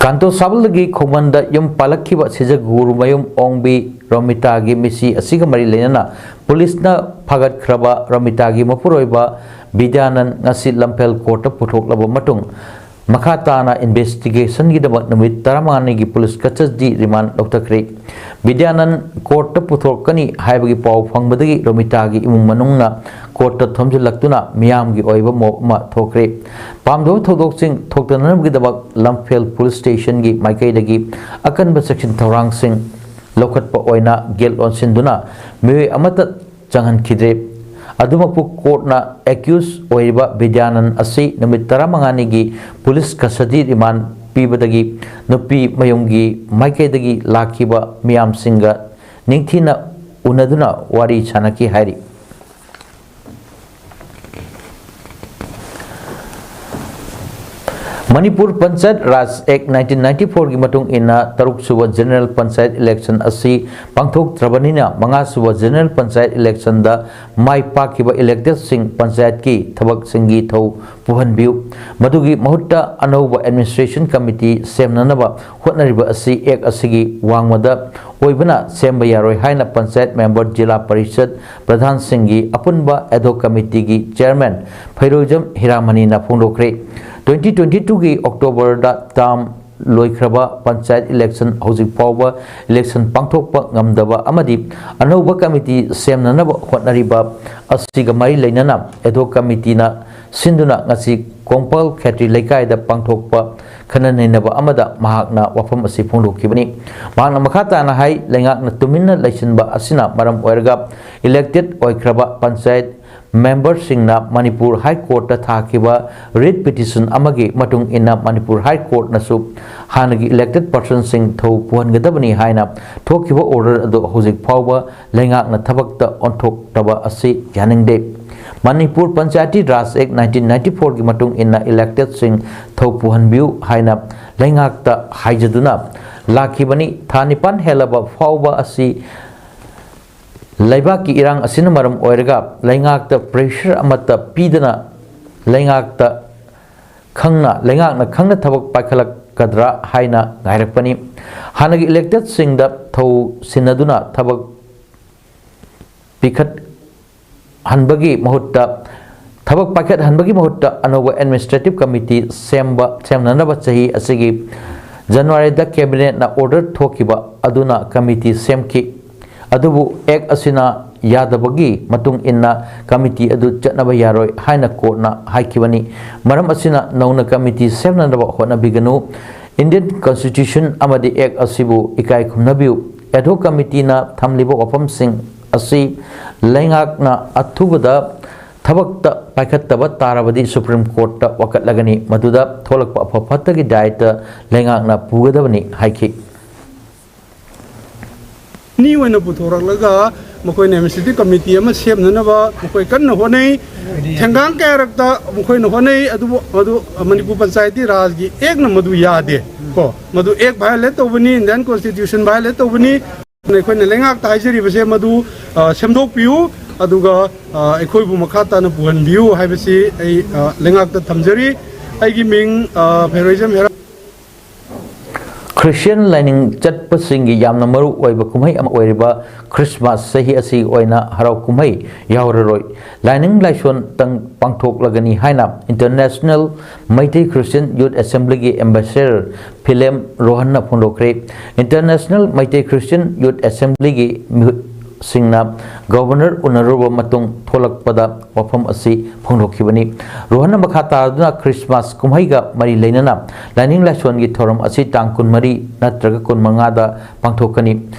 ꯀꯥꯟꯇꯣ ꯁꯥꯕꯜꯗꯒꯤ ꯈꯣꯡꯃꯟꯗ ꯌꯨꯝ ꯄꯥꯜꯂꯛꯈꯤꯕ ꯁꯤꯖꯒꯨꯔꯨꯃꯌꯨꯝ ꯑꯣꯡꯕꯤ ꯔꯣꯃꯤꯇꯥꯒꯤ ꯃꯤꯁꯤ ꯑꯁꯤꯒ ꯃꯔꯤ ꯂꯩꯅꯅ ꯄꯨꯂꯤꯁꯅ ꯐꯥꯒꯠꯈ꯭ꯔꯕ ꯔꯣꯃꯤꯇꯥꯒꯤ ꯃꯄꯨꯔꯣꯏꯕ ꯕꯤꯗ꯭ꯌꯥꯅꯟ ꯉꯁꯤ ꯂꯝꯐꯦꯜ ꯀꯣꯔꯠꯇ ꯄꯨꯊꯣꯛꯂꯕ ꯃꯇꯨꯡ, ꯃꯈꯥ ꯇꯥꯅ ꯏꯟꯚꯦꯁꯇꯤꯒꯦꯁꯟꯒꯤꯗꯃꯛ ꯅꯨꯃꯤꯠ ꯇꯔꯥꯃꯉꯥꯅꯤꯒꯤ ꯄꯨꯂꯤꯁ ꯀꯁꯇꯗꯤ ꯔꯤꯃꯥꯟ ꯂꯧꯊꯈ꯭ꯔꯦ꯫ ꯕꯤꯗ꯭ꯌꯥꯅꯟ ꯀꯣꯔꯠꯇ ꯄꯨꯊꯣꯔꯛꯀꯅꯤ ꯍꯥꯏꯕꯒꯤ ꯄꯥꯎ ꯐꯪꯕꯗꯒꯤ ꯔꯣꯃꯤꯇꯥꯒꯤ ꯏꯃꯨꯡ ꯃꯅꯨꯡꯅ ꯀꯣꯔꯠꯇ ꯊꯣꯝꯖꯤꯜꯂꯛꯇꯨꯅ ꯃꯤꯌꯥꯝꯒꯤ ꯑꯣꯏꯕ ꯃꯣꯞ ꯑꯃ ꯊꯣꯛꯈ꯭ꯔꯦ꯫ ꯄꯥꯝꯗꯕ ꯊꯧꯗꯣꯛꯁꯤꯡ ꯊꯣꯛꯇꯅꯕꯒꯤꯗꯃꯛ ꯂꯝꯐꯦꯜ ꯄꯨꯂꯤꯁ ꯁ꯭ꯇꯦꯁꯟꯒꯤ ꯃꯥꯏꯀꯩꯗꯒꯤ ꯑꯀꯟꯕ ꯆꯦꯛꯁꯤꯟ ꯊꯧꯔꯥꯡꯁꯤꯡ ꯂꯧꯈꯠꯄ ꯑꯣꯏꯅ ꯒꯦꯠ ꯂꯣꯟꯁꯤꯟꯗꯨꯅ ꯃꯤꯑꯣꯏ ꯑꯃꯠꯇ ꯆꯪꯍꯟꯈꯤꯗ꯭ꯔꯦ꯫ ꯑꯗꯨꯃꯛꯄꯨ ꯀꯣꯔꯠꯅ ꯑꯦꯀ꯭ꯌꯨꯁ ꯑꯣꯏꯔꯤꯕ ꯕꯤꯗ꯭ꯌꯥꯅꯟ ꯑꯁꯤ ꯅꯨꯃꯤꯠ ꯇꯔꯥꯃꯉꯥꯅꯤꯒꯤ ꯄꯨꯂꯤꯁ ꯀꯁꯇꯗꯤ ꯔꯤꯃꯥꯟ ꯄꯤꯕꯗꯒꯤ ꯅꯨꯄꯤ ꯃꯌꯨꯝꯒꯤ ꯃꯥꯏꯀꯩꯗꯒꯤ ꯂꯥꯛꯈꯤꯕ ꯃꯤꯌꯥꯝꯁꯤꯡꯒ ꯅꯤꯡꯊꯤꯅ ꯎꯅꯗꯨꯅ ꯋꯥꯔꯤ ꯁꯥꯅꯈꯤ ꯍꯥꯏꯔꯤ꯫ ꯃꯅꯤꯄꯨꯔ ꯄꯟꯆꯥꯌꯠ ꯔꯥꯖ ꯑꯦꯛ ꯅꯥꯏꯟꯇꯤꯟ ꯅꯥꯏꯟꯇꯤ ꯐꯣꯔꯒꯤ ꯃꯇꯨꯡ ꯏꯟꯅ ꯇꯔꯨꯛ ꯁꯨꯕ ꯖꯦꯅꯔꯦꯜ ꯄꯟꯆꯥꯌꯠ ꯏꯂꯦꯛꯁꯟ ꯑꯁꯤ ꯄꯥꯡꯊꯣꯛꯇ꯭ꯔꯕꯅꯤꯅ, ꯃꯉꯥ ꯁꯨꯕ ꯖꯦꯅꯔꯦꯜ ꯄꯟꯆꯥꯌꯠ ꯏꯂꯦꯛꯁꯟꯗ ꯃꯥꯏ ꯄꯥꯛꯈꯤꯕ ꯏꯂꯦꯛꯇꯦꯗꯁꯤꯡ ꯄꯟꯆꯥꯌꯠꯀꯤ ꯊꯕꯛꯁꯤꯡꯒꯤ ꯊꯧ ꯄꯨꯍꯟꯕꯤꯌꯨ꯫ ꯃꯗꯨꯒꯤ ꯃꯍꯨꯠꯇ ꯑꯅꯧꯕ ꯑꯦꯗꯃꯤꯅꯤꯁꯇ꯭ꯔꯦꯁꯟ ꯀꯃꯤꯇꯤ ꯁꯦꯝꯅꯅꯕ ꯍꯣꯠꯅꯔꯤꯕ ꯑꯁꯤ ꯑꯦꯛ ꯑꯁꯤꯒꯤ ꯋꯥꯡꯃꯗ ꯑꯣꯏꯕꯅ ꯁꯦꯝꯕ ꯌꯥꯔꯣꯏ ꯍꯥꯏꯅ ꯄꯟꯆꯥꯌꯠ ꯃꯦꯝꯕꯔ, ꯖꯤꯂꯥ ꯄꯔꯤꯁꯠ ꯄ꯭ꯔꯙꯥꯟꯁꯤꯡꯒꯤ ꯑꯄꯨꯟꯕ ꯑꯦꯗꯍꯣꯛ ꯀꯃꯤꯇꯤꯒꯤ ꯆꯦꯌꯔꯃꯦꯟ ꯐꯩꯔꯣꯏꯖꯝ ꯍꯤꯔꯥꯃꯅꯤꯅ ꯐꯣꯡꯗꯣꯛꯈ꯭ꯔꯦ꯫ ꯇ꯭ꯋꯦꯟꯇꯤ ꯇ꯭ꯋꯦꯟꯇꯤ ꯇꯨꯒꯤ ꯑꯣꯛꯇꯣꯕꯔꯗ ꯇꯥꯔꯝ ꯂꯣꯏꯈ꯭ꯔꯕ ꯄꯟꯆꯥꯌꯠ ꯏꯂꯦꯛꯁꯟ ꯍꯧꯖꯤꯛ ꯐꯥꯎꯕ ꯏꯂꯦꯛꯁꯟ ꯄꯥꯡꯊꯣꯛꯄ ꯉꯝꯗꯕ ꯑꯃꯗꯤ ꯑꯅꯧꯕ ꯀꯃꯤꯇꯤ ꯁꯦꯝꯅꯅꯕ ꯍꯣꯠꯅꯔꯤꯕ ꯑꯁꯤꯒ ꯃꯔꯤ ꯂꯩꯅꯅ ꯑꯦꯗꯍꯣꯛ ꯀꯃꯤꯇꯤꯅ ꯁꯤꯟꯗꯨꯅ ꯉꯁꯤ ꯀꯣꯡꯄꯥꯜ ꯈꯦꯇ꯭ꯔꯤ ꯂꯩꯀꯥꯏꯗ ꯄꯥꯡꯊꯣꯛꯄ ꯈꯟꯅ ꯅꯩꯅꯕ ꯑꯃꯗ ꯃꯍꯥꯛꯅ ꯋꯥꯐꯝ ꯑꯁꯤ ꯐꯣꯡꯗꯣꯛꯈꯤꯕꯅꯤ꯫ ꯃꯍꯥꯛꯅ ꯃꯈꯥ ꯇꯥꯅ ꯍꯥꯏ, ꯂꯩꯉꯥꯛꯅ ꯇꯨꯃꯤꯟꯅ ꯂꯩꯁꯤꯟꯕ ꯑꯁꯤꯅ ꯃꯔꯝ ꯑꯣꯏꯔꯒ ꯏꯂꯦꯛꯇꯦꯗ ꯑꯣꯏꯈ꯭ꯔꯕ ꯄꯟꯆꯥꯌꯠ ꯃꯦꯝꯕꯔꯁꯤꯡꯅ ꯃꯅꯤꯄꯨꯔ ꯍꯥꯏ ꯀꯣꯔꯠꯇ ꯊꯥꯈꯤꯕ ꯔꯤꯠ ꯄꯤꯇꯤꯁꯟ ꯑꯃꯒꯤ ꯃꯇꯨꯡ ꯏꯟꯅ ꯃꯅꯤꯄꯨꯔ ꯍꯥꯏ ꯀꯣꯔꯠꯅꯁꯨ ꯍꯥꯟꯅꯒꯤ ꯏꯂꯦꯛꯇꯦꯗ ꯄꯔꯁꯟꯁꯤꯡ ꯊꯧ ꯄꯨꯍꯟꯒꯗꯕꯅꯤ ꯍꯥꯏꯅ ꯊꯣꯛꯈꯤꯕ ꯑꯣꯔꯗꯔ ꯑꯗꯨ ꯍꯧꯖꯤꯛ ꯐꯥꯎꯕ ꯂꯩꯉꯥꯛꯅ ꯊꯕꯛꯇ ꯑꯣꯟꯊꯣꯛꯇꯕ ꯑꯁꯤ ꯌꯥꯅꯤꯡꯗꯦ꯫ ꯃꯅꯤꯄꯨꯔ ꯄꯟꯆꯥꯌꯇꯤ ꯔꯥꯖ ꯑꯦꯛ ꯅꯥꯏꯟꯇꯤꯟ ꯅꯥꯏꯟꯇꯤ ꯐꯣꯔꯒꯤ ꯃꯇꯨꯡ ꯏꯟꯅ ꯏꯂꯦꯛꯇꯦꯗꯁꯤꯡ ꯊꯧ ꯄꯨꯍꯟꯕꯤꯌꯨ ꯍꯥꯏꯅ ꯂꯩꯉꯥꯛꯇ ꯍꯥꯏꯖꯗꯨꯅ ꯂꯥꯛꯈꯤꯕꯅꯤ꯫ ꯊꯥ ꯅꯤꯄꯥꯟ ꯍꯦꯜꯂꯕ ꯐꯥꯎꯕ ꯑꯁꯤ ꯂꯩꯕꯥꯛꯀꯤ ꯏꯔꯥꯡ ꯑꯁꯤꯅ ꯃꯔꯝ ꯑꯣꯏꯔꯒ ꯂꯩꯉꯥꯛꯇ ꯄ꯭ꯔꯦꯁꯔ ꯑꯃꯠꯇ ꯄꯤꯗꯅ ꯂꯩꯉꯥꯛꯇ ꯈꯪꯅ, ꯂꯩꯉꯥꯛꯅ ꯈꯪꯅ ꯊꯕꯛ ꯄꯥꯏꯈꯠꯂꯛ-, ꯀꯗ꯭ꯔꯥ ꯍꯥꯏꯅ ꯉꯥꯏꯔꯛꯄꯅꯤ꯫ ꯍꯥꯟꯅꯒꯤ ꯏꯂꯦꯛꯇꯦꯗꯁꯤꯡꯗ ꯊꯧ ꯁꯤꯟꯅꯗꯨꯅ ꯊꯕꯛ ꯄꯤꯈꯠꯍꯟꯕꯒꯤ ꯃꯍꯨꯠꯇ, ꯊꯕꯛ ꯄꯥꯏꯈꯠꯍꯟꯕꯒꯤ ꯃꯍꯨꯠꯇ ꯑꯅꯧꯕ ꯑꯦꯗꯃꯤꯅꯤꯁꯇ꯭ꯔꯦꯇꯤꯚ ꯀꯃꯤꯇꯤ ꯁꯦꯝꯕ, ꯁꯦꯝꯅꯅꯕ ꯆꯍꯤ ꯑꯁꯤꯒꯤ ꯖꯅꯋꯥꯔꯤꯗ ꯀꯦꯕꯤꯅꯦꯠꯅ ꯑꯣꯔꯗꯔ ꯊꯣꯛꯈꯤꯕ ꯑꯗꯨꯅ ꯀꯃꯤꯇꯤ ꯁꯦꯝꯈꯤ꯫ ꯑꯗꯨꯕꯨ ꯑꯦꯛ ꯑꯁꯤꯅ ꯌꯥꯗꯕꯒꯤ ꯃꯇꯨꯡ ꯏꯟꯅ ꯀꯃꯤꯇꯤ ꯑꯗꯨ ꯆꯠꯅꯕ ꯌꯥꯔꯣꯏ ꯍꯥꯏꯅ ꯀꯣꯔꯠꯅ ꯍꯥꯏꯈꯤꯕꯅꯤ꯫ ꯃꯔꯝ ꯑꯁꯤꯅ ꯅꯧꯅ ꯀꯃꯤꯇꯤ ꯁꯦꯝꯅꯅꯕ ꯍꯣꯠꯅꯕꯤꯒꯅꯨ꯫ ꯏꯟꯗꯤꯌꯟ ꯀꯟꯁꯇꯤꯇ꯭ꯌꯨꯁꯟ ꯑꯃꯗꯤ ꯑꯦꯛ ꯑꯁꯤꯕꯨ ꯏꯀꯥꯏ ꯈꯨꯝꯅꯕꯤꯌꯨ꯫ ꯑꯦꯗꯍꯣꯛ ꯀꯃꯤꯇꯤꯅ ꯊꯝꯂꯤꯕ ꯋꯥꯐꯝꯁꯤꯡ ꯑꯁꯤ ꯂꯩꯉꯥꯛꯅ ꯑꯊꯨꯕꯗ ꯊꯕꯛꯇ ꯄꯥꯏꯈꯠꯇꯕ ꯇꯥꯔꯕꯗꯤ ꯁꯨꯄ꯭ꯔꯤꯝ ꯀꯣꯔꯠꯇ ꯋꯥꯀꯠꯂꯒꯅꯤ꯫ ꯃꯗꯨꯗ ꯊꯣꯛꯂꯛꯄ ꯑꯐ ꯐꯠꯇꯒꯤ ꯗꯥꯏꯇ ꯂꯩꯉꯥꯛꯅ ꯄꯨꯒꯗꯕꯅꯤ ꯍꯥꯏꯈꯤ꯫ ꯃꯤ ꯑꯣꯏꯅ ꯄꯨꯊꯣꯔꯛꯂꯒ ꯃꯈꯣꯏꯅ ꯑꯦꯗꯃꯤꯅꯤꯁꯇ꯭ꯔꯦꯇꯤꯚ ꯀꯃꯤꯇꯤ ꯑꯃ ꯁꯦꯝꯅꯅꯕ ꯃꯈꯣꯏ ꯀꯟꯅ ꯍꯣꯠꯅꯩ꯫ ꯊꯦꯡꯒꯥꯡ ꯀꯌꯥꯔꯛꯇ ꯃꯈꯣꯏꯅ ꯍꯣꯠꯅꯩ, ꯑꯗꯨꯕꯨ ꯃꯗꯨ ꯃꯅꯤꯄꯨꯔ ꯄꯟꯆꯥꯌꯇꯤ ꯔꯥꯖꯒꯤ ꯑꯦꯛꯅ ꯃꯗꯨ ꯌꯥꯗꯦ꯫ ꯀꯣ, ꯃꯗꯨ ꯑꯦꯛ ꯚꯥꯏꯑꯣꯂꯦꯠ ꯇꯧꯕꯅꯤ, ꯏꯟꯗꯤꯌꯟ ꯀꯣꯟꯁꯇꯤꯇ꯭ꯌꯨꯁꯟ ꯚꯥꯏꯑꯣꯂꯦꯠ ꯇꯧꯕꯅꯤ꯫ ꯑꯩꯈꯣꯏꯅ ꯂꯩꯉꯥꯛꯇ ꯍꯥꯏꯖꯔꯤꯕꯁꯦ ꯃꯗꯨ, ꯑ, ꯁꯦꯝꯗꯣꯛꯄꯤꯌꯨ, ꯑꯗꯨꯒ, ꯑ, ꯑꯩꯈꯣꯏꯕꯨ ꯃꯈꯥ ꯇꯥꯅ ꯄꯨꯍꯟꯕꯤꯌꯨ ꯍꯥꯏꯕꯁꯤ ꯑꯩ, ꯑ, ꯂꯩꯉꯥꯛꯇ ꯊꯝꯖꯔꯤ꯫ ꯑꯩꯒꯤ ꯃꯤꯡ, ꯑ, ꯐꯦꯔꯣꯏꯖꯝ ꯍꯦꯔꯥ꯫ ꯈ꯭ꯔꯤꯁꯇꯤꯌꯟ ꯂꯥꯏꯅꯤꯡ ꯆꯠꯄꯁꯤꯡꯒꯤ ꯌꯥꯝꯅ ꯃꯔꯨ ꯑꯣꯏꯕ ꯀꯨꯝꯍꯩ ꯑꯃ ꯑꯣꯏꯔꯤꯕ ꯈ꯭ꯔꯤꯁꯃꯥꯁ ꯆꯍꯤ ꯑꯁꯤꯒꯤ ꯑꯣꯏꯅ ꯍꯔꯥꯎ ꯀꯨꯝꯍꯩ ꯌꯥꯎꯔꯔꯣꯏ꯫ ꯂꯥꯏꯅꯤꯡ ꯂꯥꯏꯁꯣꯟꯇꯪ ꯄꯥꯡꯊꯣꯛꯂꯒꯅꯤ ꯍꯥꯏꯅ ꯏꯟꯇꯔꯅꯦꯁꯅꯦꯜ ꯃꯩꯇꯩ ꯈ꯭ꯔꯤꯁꯇꯤꯌꯟ ꯌꯨꯠ ꯑꯦꯁꯦꯝꯕ꯭ꯂꯤꯒꯤ ꯑꯦꯝꯕꯦꯁꯦꯗꯔ ꯐꯤꯂꯦꯝ ꯔꯣꯍꯟꯅ ꯐꯣꯡꯗꯣꯛꯈ꯭ꯔꯦ꯫ ꯏꯟꯇꯔꯅꯦꯁꯅꯦꯜ ꯃꯩꯇꯩ ꯈ꯭ꯔꯤꯁꯇꯤꯌꯟ ꯌꯨꯠ ꯑꯦꯁꯦꯝꯕ꯭ꯂꯤꯒꯤ ꯃꯤꯍꯨꯠꯁꯤꯡꯅ ꯒꯕꯔꯅꯔ ꯎꯅꯔꯨꯕ ꯃꯇꯨꯡ ꯊꯣꯛꯂꯛꯄꯗ ꯋꯥꯐꯝ ꯑꯁꯤ ꯐꯣꯡꯗꯣꯛꯈꯤꯕꯅꯤ꯫ ꯔꯣꯍꯟꯅ ꯃꯈꯥ ꯇꯥꯗꯨꯅ ꯈ꯭ꯔꯤꯁꯃꯥꯁ ꯀꯨꯝꯍꯩꯒ ꯃꯔꯤ ꯂꯩꯅꯅ ꯂꯥꯏꯅꯤꯡ ꯂꯥꯏꯁꯣꯟꯒꯤ ꯊꯧꯔꯝ ꯑꯁꯤ ꯇꯥꯡ ꯀꯨꯟꯃꯔꯤ ꯅꯠꯇ꯭ꯔꯒ ꯀꯨꯟꯃꯉꯥꯗ ꯄꯥꯡꯊꯣꯛꯀꯅꯤ꯫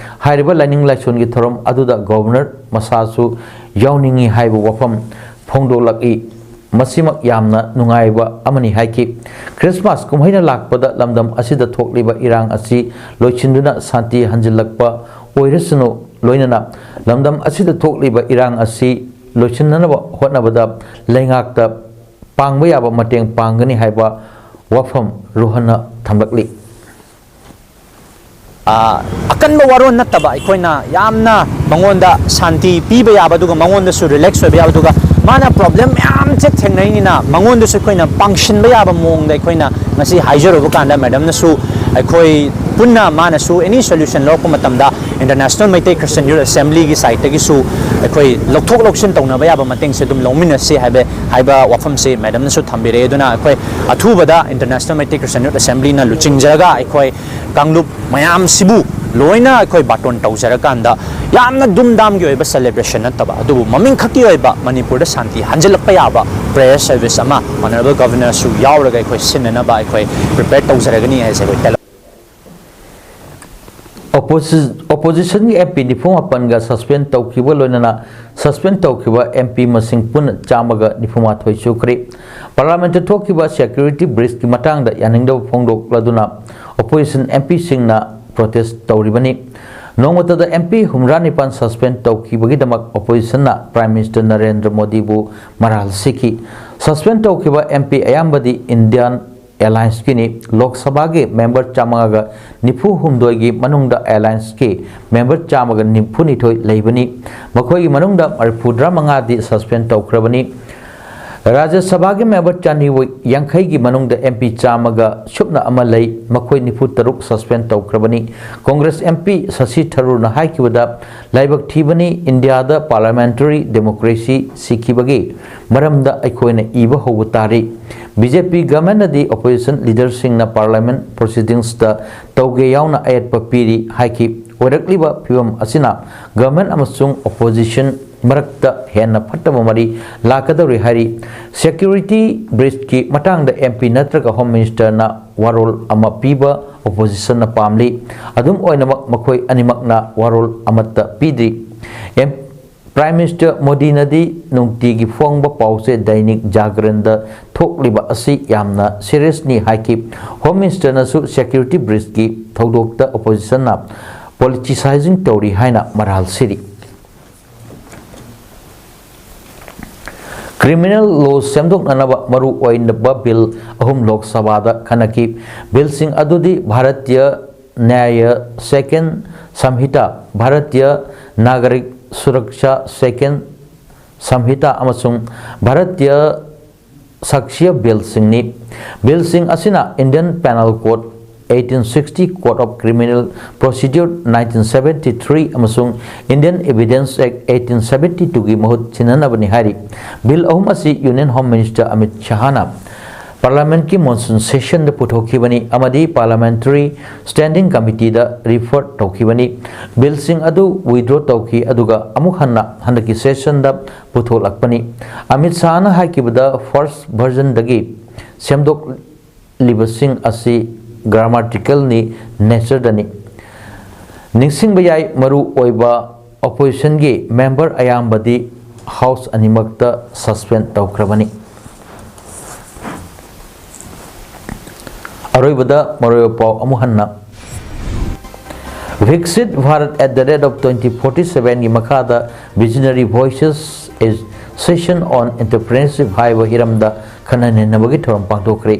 ꯍꯥꯏꯔꯤꯕ ꯂꯥꯏꯅꯤꯡ ꯂꯥꯏꯁꯣꯟꯒꯤ ꯊꯧꯔꯝ ꯑꯗꯨꯗ ꯒꯕꯔꯅꯔ ꯃꯁꯥꯁꯨ ꯌꯥꯎꯅꯤꯡꯏ ꯍꯥꯏꯕ ꯋꯥꯐꯝ ꯐꯣꯡꯗꯣꯛꯂꯛꯏ꯫ ꯃꯁꯤꯃꯛ ꯌꯥꯝꯅ ꯅꯨꯡꯉꯥꯏꯕ ꯑꯃꯅꯤ ꯍꯥꯏꯈꯤ꯫ ꯈ꯭ꯔꯤꯁꯃꯥꯁ ꯀꯨꯝꯍꯩꯅ ꯂꯥꯛꯄꯗ ꯂꯝꯗꯝ ꯑꯁꯤꯗ ꯊꯣꯛꯂꯤꯕ ꯏꯔꯥꯡ ꯑꯁꯤ ꯂꯣꯏꯁꯤꯟꯗꯨꯅ ꯁꯥꯟꯇꯤ ꯍꯟꯖꯤꯜꯂꯛꯄ ꯑꯣꯏꯔꯁꯅꯨ, ꯂꯣꯏꯅꯅ ꯂꯝꯗꯝ ꯑꯁꯤꯗ ꯊꯣꯛꯂꯤꯕ ꯏꯔꯥꯡ ꯑꯁꯤ ꯂꯣꯏꯁꯤꯟꯅꯅꯕ ꯍꯣꯠꯅꯕꯗ ꯂꯩꯉꯥꯛꯇ ꯄꯥꯡꯕ ꯌꯥꯕ ꯃꯇꯦꯡ ꯄꯥꯡꯒꯅꯤ ꯍꯥꯏꯕ ꯋꯥꯐꯝ ꯔꯣꯍꯟꯅ ꯊꯝꯂꯛꯂꯤ꯫ ꯑ, ꯑꯀꯟꯕ ꯋꯥꯔꯣꯜ ꯅꯠꯇꯕ, ꯑꯩꯈꯣꯏꯅ ꯌꯥꯝꯅ ꯃꯉꯣꯟꯗ ꯁꯥꯟꯇꯤ ꯄꯤꯕ ꯌꯥꯕ, ꯑꯗꯨꯒ ꯃꯉꯣꯟꯗꯁꯨ ꯔꯤꯂꯦꯛꯁ ꯑꯣꯏꯕ ꯌꯥꯕ, ꯑꯗꯨꯒ ꯃꯥꯅ ꯄ꯭ꯔꯣꯕ꯭ꯂꯦꯝ ꯃꯌꯥꯝꯁꯦ ꯊꯦꯡꯅꯩꯅꯤꯅ ꯃꯉꯣꯟꯗꯁꯨ ꯑꯩꯈꯣꯏꯅ ꯄꯥꯡꯁꯤꯟꯕ ꯌꯥꯕ ꯃꯑꯣꯡꯗ ꯑꯩꯈꯣꯏꯅ ꯉꯁꯤ ꯍꯥꯏꯖꯔꯨꯕ ꯀꯥꯟꯗ ꯃꯦꯗꯝꯅꯁꯨ ꯑꯩꯈꯣꯏ ꯄꯨꯟꯅ ꯃꯥꯅꯁꯨ ꯑꯦꯅꯤ ꯁꯣꯂꯨꯁꯟ ꯂꯧꯔꯛꯄ ꯃꯇꯝꯗ International Meitei Christian Youth Assemblyꯒꯤ ꯁꯥꯏꯠꯇꯒꯤꯁꯨ ꯑꯩꯈꯣꯏ ꯂꯧꯊꯣꯛ ꯂꯧꯁꯤꯟ ꯇꯧꯅꯕ ꯌꯥꯕ ꯃꯇꯦꯡꯁꯦ ꯑꯗꯨꯝ ꯂꯧꯃꯤꯟꯅꯁꯤ ꯍꯥꯏꯕ ꯍꯥꯏꯕ ꯋꯥꯐꯝꯁꯤ ꯃꯦꯗꯝꯅꯁꯨ ꯊꯝꯕꯤꯔꯛꯑꯦ꯫ ꯑꯗꯨꯅ ꯑꯩꯈꯣꯏ ꯑꯊꯨꯕꯗ International Meitei Christian Youth Assemblyꯅ ꯂꯨꯆꯤꯡꯖꯔꯒ ꯑꯩꯈꯣꯏ ꯀꯥꯡꯂꯨꯞ ꯃꯌꯥꯝꯁꯤꯕꯨ ꯂꯣꯏꯅ ꯑꯩꯈꯣꯏ ꯕꯥꯇꯣꯟ ꯇꯧꯖꯔꯀꯥꯟꯗ ꯌꯥꯝꯅ ꯗꯨꯝꯗꯥꯝꯒꯤ ꯑꯣꯏꯕ ꯁꯦꯂꯦꯕ꯭ꯔꯦꯁꯟ ꯅꯠꯇꯕ ꯑꯗꯨꯕꯨ ꯃꯃꯤꯡ ꯈꯛꯀꯤ ꯑꯣꯏꯕ ꯃꯅꯤꯄꯨꯔꯗ ꯁꯥꯟꯇꯤ ꯍꯟꯖꯤꯜꯂꯛꯄ ꯌꯥꯕ ꯄ꯭ꯔꯦꯌꯔ ꯁꯔꯚꯤꯁ ꯑꯃ Honourable Governorꯁꯨ ꯌꯥꯎꯔꯒ ꯑꯩꯈꯣꯏ ꯁꯤꯟꯅꯅꯕ ꯑꯩꯈꯣꯏ ꯄ꯭ꯔꯤꯄꯦꯌꯔ ꯇꯧꯖꯔꯒꯅꯤ ꯍꯥꯏꯁꯦ ꯑꯩꯈꯣꯏ ꯇꯦꯜꯂꯝ꯫ ꯑꯣꯄꯣꯖꯤꯁꯟꯒꯤ ꯑꯦꯝ ꯄꯤ ꯅꯤꯐꯨ ꯃꯥꯄꯟꯒ ꯁꯁꯄꯦꯟ ꯇꯧꯈꯤꯕ ꯂꯣꯏꯅꯅ ꯁꯁꯄꯦꯟ ꯇꯧꯈꯤꯕ ꯑꯦꯝ ꯄꯤ ꯃꯁꯤꯡ ꯄꯨꯟꯅ ꯆꯥꯝꯃꯒ ꯅꯤꯐꯨ ꯃꯥꯊꯣꯏ ꯁꯨꯈ꯭ꯔꯦ꯫ ꯄꯥꯔꯂꯥꯃꯦꯟꯠꯇ ꯊꯣꯛꯈꯤꯕ ꯁꯦꯀ꯭ꯌꯨꯔꯤꯇꯤ ꯕ꯭ꯔꯤꯆꯀꯤ ꯃꯇꯥꯡꯗ ꯌꯥꯅꯤꯡꯗꯕ ꯐꯣꯡꯗꯣꯛꯂꯗꯨꯅ ꯑꯣꯄꯣꯖꯤꯁꯟ ꯑꯦꯝ ꯄꯤꯁꯤꯡꯅ ꯄ꯭ꯔꯣꯇꯦꯁ ꯇꯧꯔꯤꯕꯅꯤ꯫ ꯅꯣꯡꯃꯇꯗ ꯑꯦꯝ ꯄꯤ ꯍꯨꯝꯗ꯭ꯔꯥ ꯅꯤꯄꯥꯟ ꯁꯁꯄꯦꯟ ꯇꯧꯈꯤꯕꯒꯤꯗꯃꯛ ꯑꯣꯄꯣꯖꯤꯁꯟꯅ ꯄ꯭ꯔꯥꯏꯝ ꯃꯤꯅꯤꯁꯇꯔ ꯅꯔꯦꯟꯗ꯭ꯔ ꯃꯣꯗꯤꯕꯨ ꯃꯔꯥꯜ ꯁꯤꯈꯤ꯫ ꯁꯁꯄꯦꯟ ꯇꯧꯈꯤꯕ ꯑꯦꯝ ꯄꯤ ꯑꯌꯥꯝꯕꯗꯤ ꯏꯟꯗꯤꯌꯥꯟ ꯑꯦꯂꯥꯏꯟꯁꯀꯤꯅꯤ꯫ ꯂꯣꯛ ꯁꯚꯥꯒꯤ ꯃꯦꯝꯕꯔ ꯆꯥꯝꯃꯉꯥꯒ ꯅꯤꯐꯨ ꯍꯨꯝꯗꯣꯏꯒꯤ ꯃꯅꯨꯡꯗ ꯑꯦꯂꯥꯏꯟꯁꯀꯤ ꯃꯦꯝꯕꯔ ꯆꯥꯝꯃꯒ ꯅꯤꯐꯨ ꯅꯤꯊꯣꯏ ꯂꯩꯕꯅꯤ꯫ ꯃꯈꯣꯏꯒꯤ ꯃꯅꯨꯡꯗ ꯃꯔꯤꯐꯨꯇꯔꯥ ꯃꯉꯥꯗꯤ ꯁꯁꯄꯦꯟ ꯇꯧꯈ꯭ꯔꯕꯅꯤ꯫ ꯔꯥꯖ꯭ꯌ ꯁꯚꯥꯒꯤ ꯃꯦꯝꯕꯔ ꯆꯥꯅꯤꯌꯥꯡꯈꯩꯒꯤ ꯃꯅꯨꯡꯗ ꯑꯦꯝ ꯄꯤ ꯆꯥꯝꯃꯒ ꯁꯨꯞꯅ ꯑꯃ ꯂꯩ, ꯃꯈꯣꯏ ꯅꯤꯐꯨꯇꯔꯨꯛ ꯁꯁꯄꯦꯟ ꯇꯧꯈ꯭ꯔꯕꯅꯤ꯫ ꯀꯣꯡꯒ꯭ꯔꯦꯁ ꯑꯦꯝ ꯄꯤ ꯁꯁꯤ ꯊꯔꯨꯔꯅ ꯍꯥꯏꯈꯤꯕꯗ, ꯂꯥꯏꯕꯛ ꯊꯤꯕꯅꯤ, ꯏꯟꯗꯤꯌꯥꯗ ꯄꯥꯔꯂꯥꯃꯦꯟꯇꯔꯤ ꯗꯦꯃꯣꯀ꯭ꯔꯦꯁꯤ ꯁꯤꯈꯤꯕꯒꯤ ꯃꯔꯝꯗ ꯑꯩꯈꯣꯏꯅ ꯏꯕ ꯍꯧꯕ ꯇꯥꯔꯤ꯫ ꯕꯤ ꯖꯦ ꯄꯤ ꯒꯚꯔꯟꯃꯦꯟꯠꯅꯗꯤ ꯑꯣꯄꯣꯖꯤꯁꯟ ꯂꯤꯗꯔꯁꯤꯡꯅ ꯄꯥꯔꯂꯥꯃꯦꯟꯠ ꯄ꯭ꯔꯣꯁꯤꯗꯤꯡꯁꯇ ꯇꯧꯒꯦ ꯌꯥꯎꯅ ꯑꯌꯦꯠꯄ ꯄꯤꯔꯤ ꯍꯥꯏꯈꯤ꯫ ꯑꯣꯏꯔꯛꯂꯤꯕ ꯐꯤꯕꯝ ꯑꯁꯤꯅ ꯒꯚꯔꯟꯃꯦꯟꯠ ꯑꯃꯁꯨꯡ ꯑꯣꯄꯣꯖꯤꯁꯟ ꯃꯔꯛꯇ ꯍꯦꯟꯅ ꯐꯠꯇꯕ ꯃꯔꯤ ꯂꯥꯛꯀꯗꯧꯔꯤ ꯍꯥꯏꯔꯤ꯫ ꯁꯦꯀ꯭ꯌꯨꯔꯤꯇꯤ ꯕ꯭ꯔꯤꯆꯀꯤ ꯃꯇꯥꯡꯗ ꯑꯦꯝ ꯄꯤ ꯅꯠꯇ꯭ꯔꯒ ꯍꯣꯝ ꯃꯤꯅꯤꯁꯇꯔꯅ ꯋꯥꯔꯣꯜ ꯑꯃ ꯄꯤꯕ ꯑꯣꯄꯣꯖꯤꯁꯟꯅ ꯄꯥꯝꯂꯤ꯫ ꯑꯗꯨꯝ ꯑꯣꯏꯅꯃꯛ, ꯃꯈꯣꯏ ꯑꯅꯤꯃꯛꯅ ꯋꯥꯔꯣꯜ ꯑꯃꯠꯇ ꯄꯤꯗ꯭ꯔꯤ꯫ ꯑꯦꯝ-, ꯄ꯭ꯔꯥꯏꯝ ꯃꯤꯅꯤꯁꯇꯔ ꯃꯣꯗꯤꯅꯗꯤ ꯅꯨꯡꯇꯤꯒꯤ ꯐꯣꯡꯕ ꯄꯥꯎꯆꯦ ꯗꯩꯅꯤꯛ ꯖꯥꯒꯔꯟꯗ ꯊꯣꯛꯂꯤꯕ ꯑꯁꯤ ꯌꯥꯝꯅ ꯁꯤꯔꯤꯌꯁꯅꯤ ꯍꯥꯏꯈꯤ꯫ ꯍꯣꯝ ꯃꯤꯅꯤꯁꯇꯔꯅꯁꯨ ꯁꯦꯀ꯭ꯌꯨꯔꯤꯇꯤ ꯕ꯭ꯔꯤꯆꯀꯤ ꯊꯧꯗꯣꯛꯇ ꯑꯣꯄꯣꯖꯤꯁꯟꯅ ꯄꯣꯂꯤꯇꯤꯁꯥꯏꯖꯤꯡ ꯇꯧꯔꯤ ꯍꯥꯏꯅ ꯃꯔꯥꯜ ꯁꯤꯔꯤ꯫ ꯀ꯭ꯔꯤꯃꯤꯅꯦꯜ ꯂꯣ ꯁꯦꯝꯗꯣꯛꯅꯅꯕ ꯃꯔꯨ ꯑꯣꯏꯕ ꯕꯤꯜ ꯑꯍꯨꯝ ꯂꯣꯛ ꯁꯚꯥꯗ ꯈꯟꯅꯈꯤ꯫ ꯕꯤꯜꯁꯤꯡ ꯑꯗꯨꯗꯤ ꯚꯥꯔꯇꯤꯌ ꯅ꯭ꯌꯥꯌ ꯁꯦꯀꯦꯟ ꯁꯝꯍꯤꯇꯥ, ꯚꯥꯔꯇꯤꯌ ꯅꯥꯒꯔꯤꯛ ꯁꯨꯔꯛꯁꯥ ꯁꯦꯀꯦꯟ ꯁꯝꯍꯤꯇꯥ ꯑꯃꯁꯨꯡ ꯚꯥꯔꯇꯤꯌ ꯁꯥꯛꯁ꯭ꯌ ꯕꯤꯜꯁꯤꯡꯅꯤ꯫ ꯕꯤꯜꯁꯤꯡ ꯑꯁꯤꯅ Indian Penal Code eighteen sixty, Code of Criminal Procedure nineteen seventy three ꯑꯃꯁꯨꯡ Indian Evidence Act eighteen seventy two ꯒꯤ ꯃꯍꯨꯠ ꯁꯤꯟꯅꯅꯕꯅꯤ ꯍꯥꯏꯔꯤ꯫ ꯕꯤꯜ ꯑꯍꯨꯝ ꯑꯁꯤ Union Home Minister Amit ꯁꯍꯥꯅ Parliament ꯀꯤ monsoon session ꯗ ꯄꯨꯊꯣꯛꯈꯤꯕꯅꯤ ꯑꯃꯗꯤ Parliamentary Standing Committee ꯗ refer ꯇꯧꯈꯤꯕꯅꯤ꯫ ꯕꯤꯜꯁꯤꯡ ꯑꯗꯨ withdraw ꯇꯧꯈꯤ, ꯑꯗꯨꯒ ꯑꯃꯨꯛ ꯍꯟꯅ ꯍꯟꯗꯛꯀꯤ session ꯗ ꯄꯨꯊꯣꯛꯂꯛꯄꯅꯤ꯫ ꯑꯃꯤꯠ ꯁꯍꯥꯅ ꯍꯥꯏꯈꯤꯕꯗ, first version ꯗꯒꯤ ꯁꯦꯝꯗꯣꯛꯂꯤꯕꯁꯤꯡ ꯑꯁꯤ grammatical ꯅꯤ, nature ꯗꯅꯤ꯫ ꯅꯤꯡꯁꯤꯡꯕ ꯌꯥꯏ, ꯃꯔꯨ ꯑꯣꯏꯕ opposition ꯒꯤ member ꯑꯌꯥꯝꯕꯗꯤ House ꯑꯅꯤꯃꯛꯇ suspend ꯇꯧꯈ꯭ꯔꯕꯅꯤ꯫ ꯑꯔꯣꯏꯕꯗ ꯃꯔꯨꯑꯣꯏꯕ ꯄꯥꯎ ꯑꯃꯨꯛ ꯍꯟꯅ꯫ Viksit Bharat at the rate of twenty forty seven ꯒꯤ ꯃꯈꯥꯗ Visionary Voices, a session on entrepreneurship ꯍꯥꯏꯕ ꯍꯤꯔꯝꯗ ꯈꯟꯅ ꯅꯩꯅꯕꯒꯤ ꯊꯧꯔꯝ ꯄꯥꯡꯊꯣꯛꯈ꯭ꯔꯦ꯫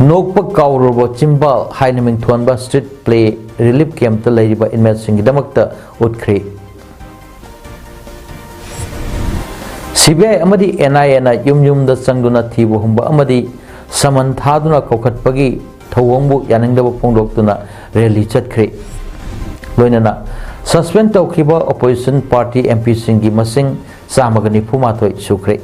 ꯅꯣꯛꯄ ꯀꯥꯎꯔꯕ ꯆꯤꯝꯕꯥꯜ ꯍꯥꯏꯅ ꯃꯤꯡꯊꯣꯟꯕ street play relief camp ꯇ ꯂꯩꯔꯤꯕ inmate ꯁꯤꯡꯒꯤꯗꯃꯛꯇ ꯎꯠꯈ꯭ꯔꯦ꯫ C B I ꯑꯃꯗꯤ N I A ꯅ ꯌꯨꯝ ꯌꯨꯝꯗ ꯆꯪꯗꯨꯅ ꯊꯤꯕ ꯍꯨꯝꯕ ꯑꯃꯗꯤ summon ꯊꯥꯗꯨꯅ ꯀꯧꯈꯠꯄꯒꯤ ꯊꯧꯑꯣꯡꯕꯨ ꯌꯥꯅꯤꯡꯗꯕ ꯐꯣꯡꯗꯣꯛꯇꯨꯅ rally ꯆꯠꯈ꯭ꯔꯦ꯫ ꯂꯣꯏꯅꯅ suspend ꯇꯧꯈꯤꯕ opposition party M P ꯁꯤꯡꯒꯤ ꯃꯁꯤꯡ ꯆꯥꯝꯃꯒ ꯅꯤꯐꯨ ꯃꯥꯊꯣꯏ ꯁꯨꯈ꯭ꯔꯦ꯫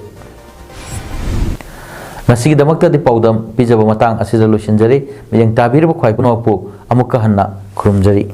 ꯉꯁꯤꯒꯤꯗꯃꯛꯇꯗꯤ ꯄꯥꯎꯗꯝ ꯄꯤꯖꯕ ꯃꯇꯥꯡ ꯑꯁꯤꯗ ꯂꯣꯏꯁꯤꯟꯖꯔꯤ꯫ ꯃꯤꯠꯌꯦꯡ ꯇꯥꯕꯤꯔꯤꯕ ꯈ꯭ꯋꯥꯏ ꯄꯨꯝꯅꯃꯛꯄꯨ ꯑꯃꯨꯛꯀ ꯍꯟꯅ ꯈꯨꯔꯨꯝꯖꯔꯤ꯫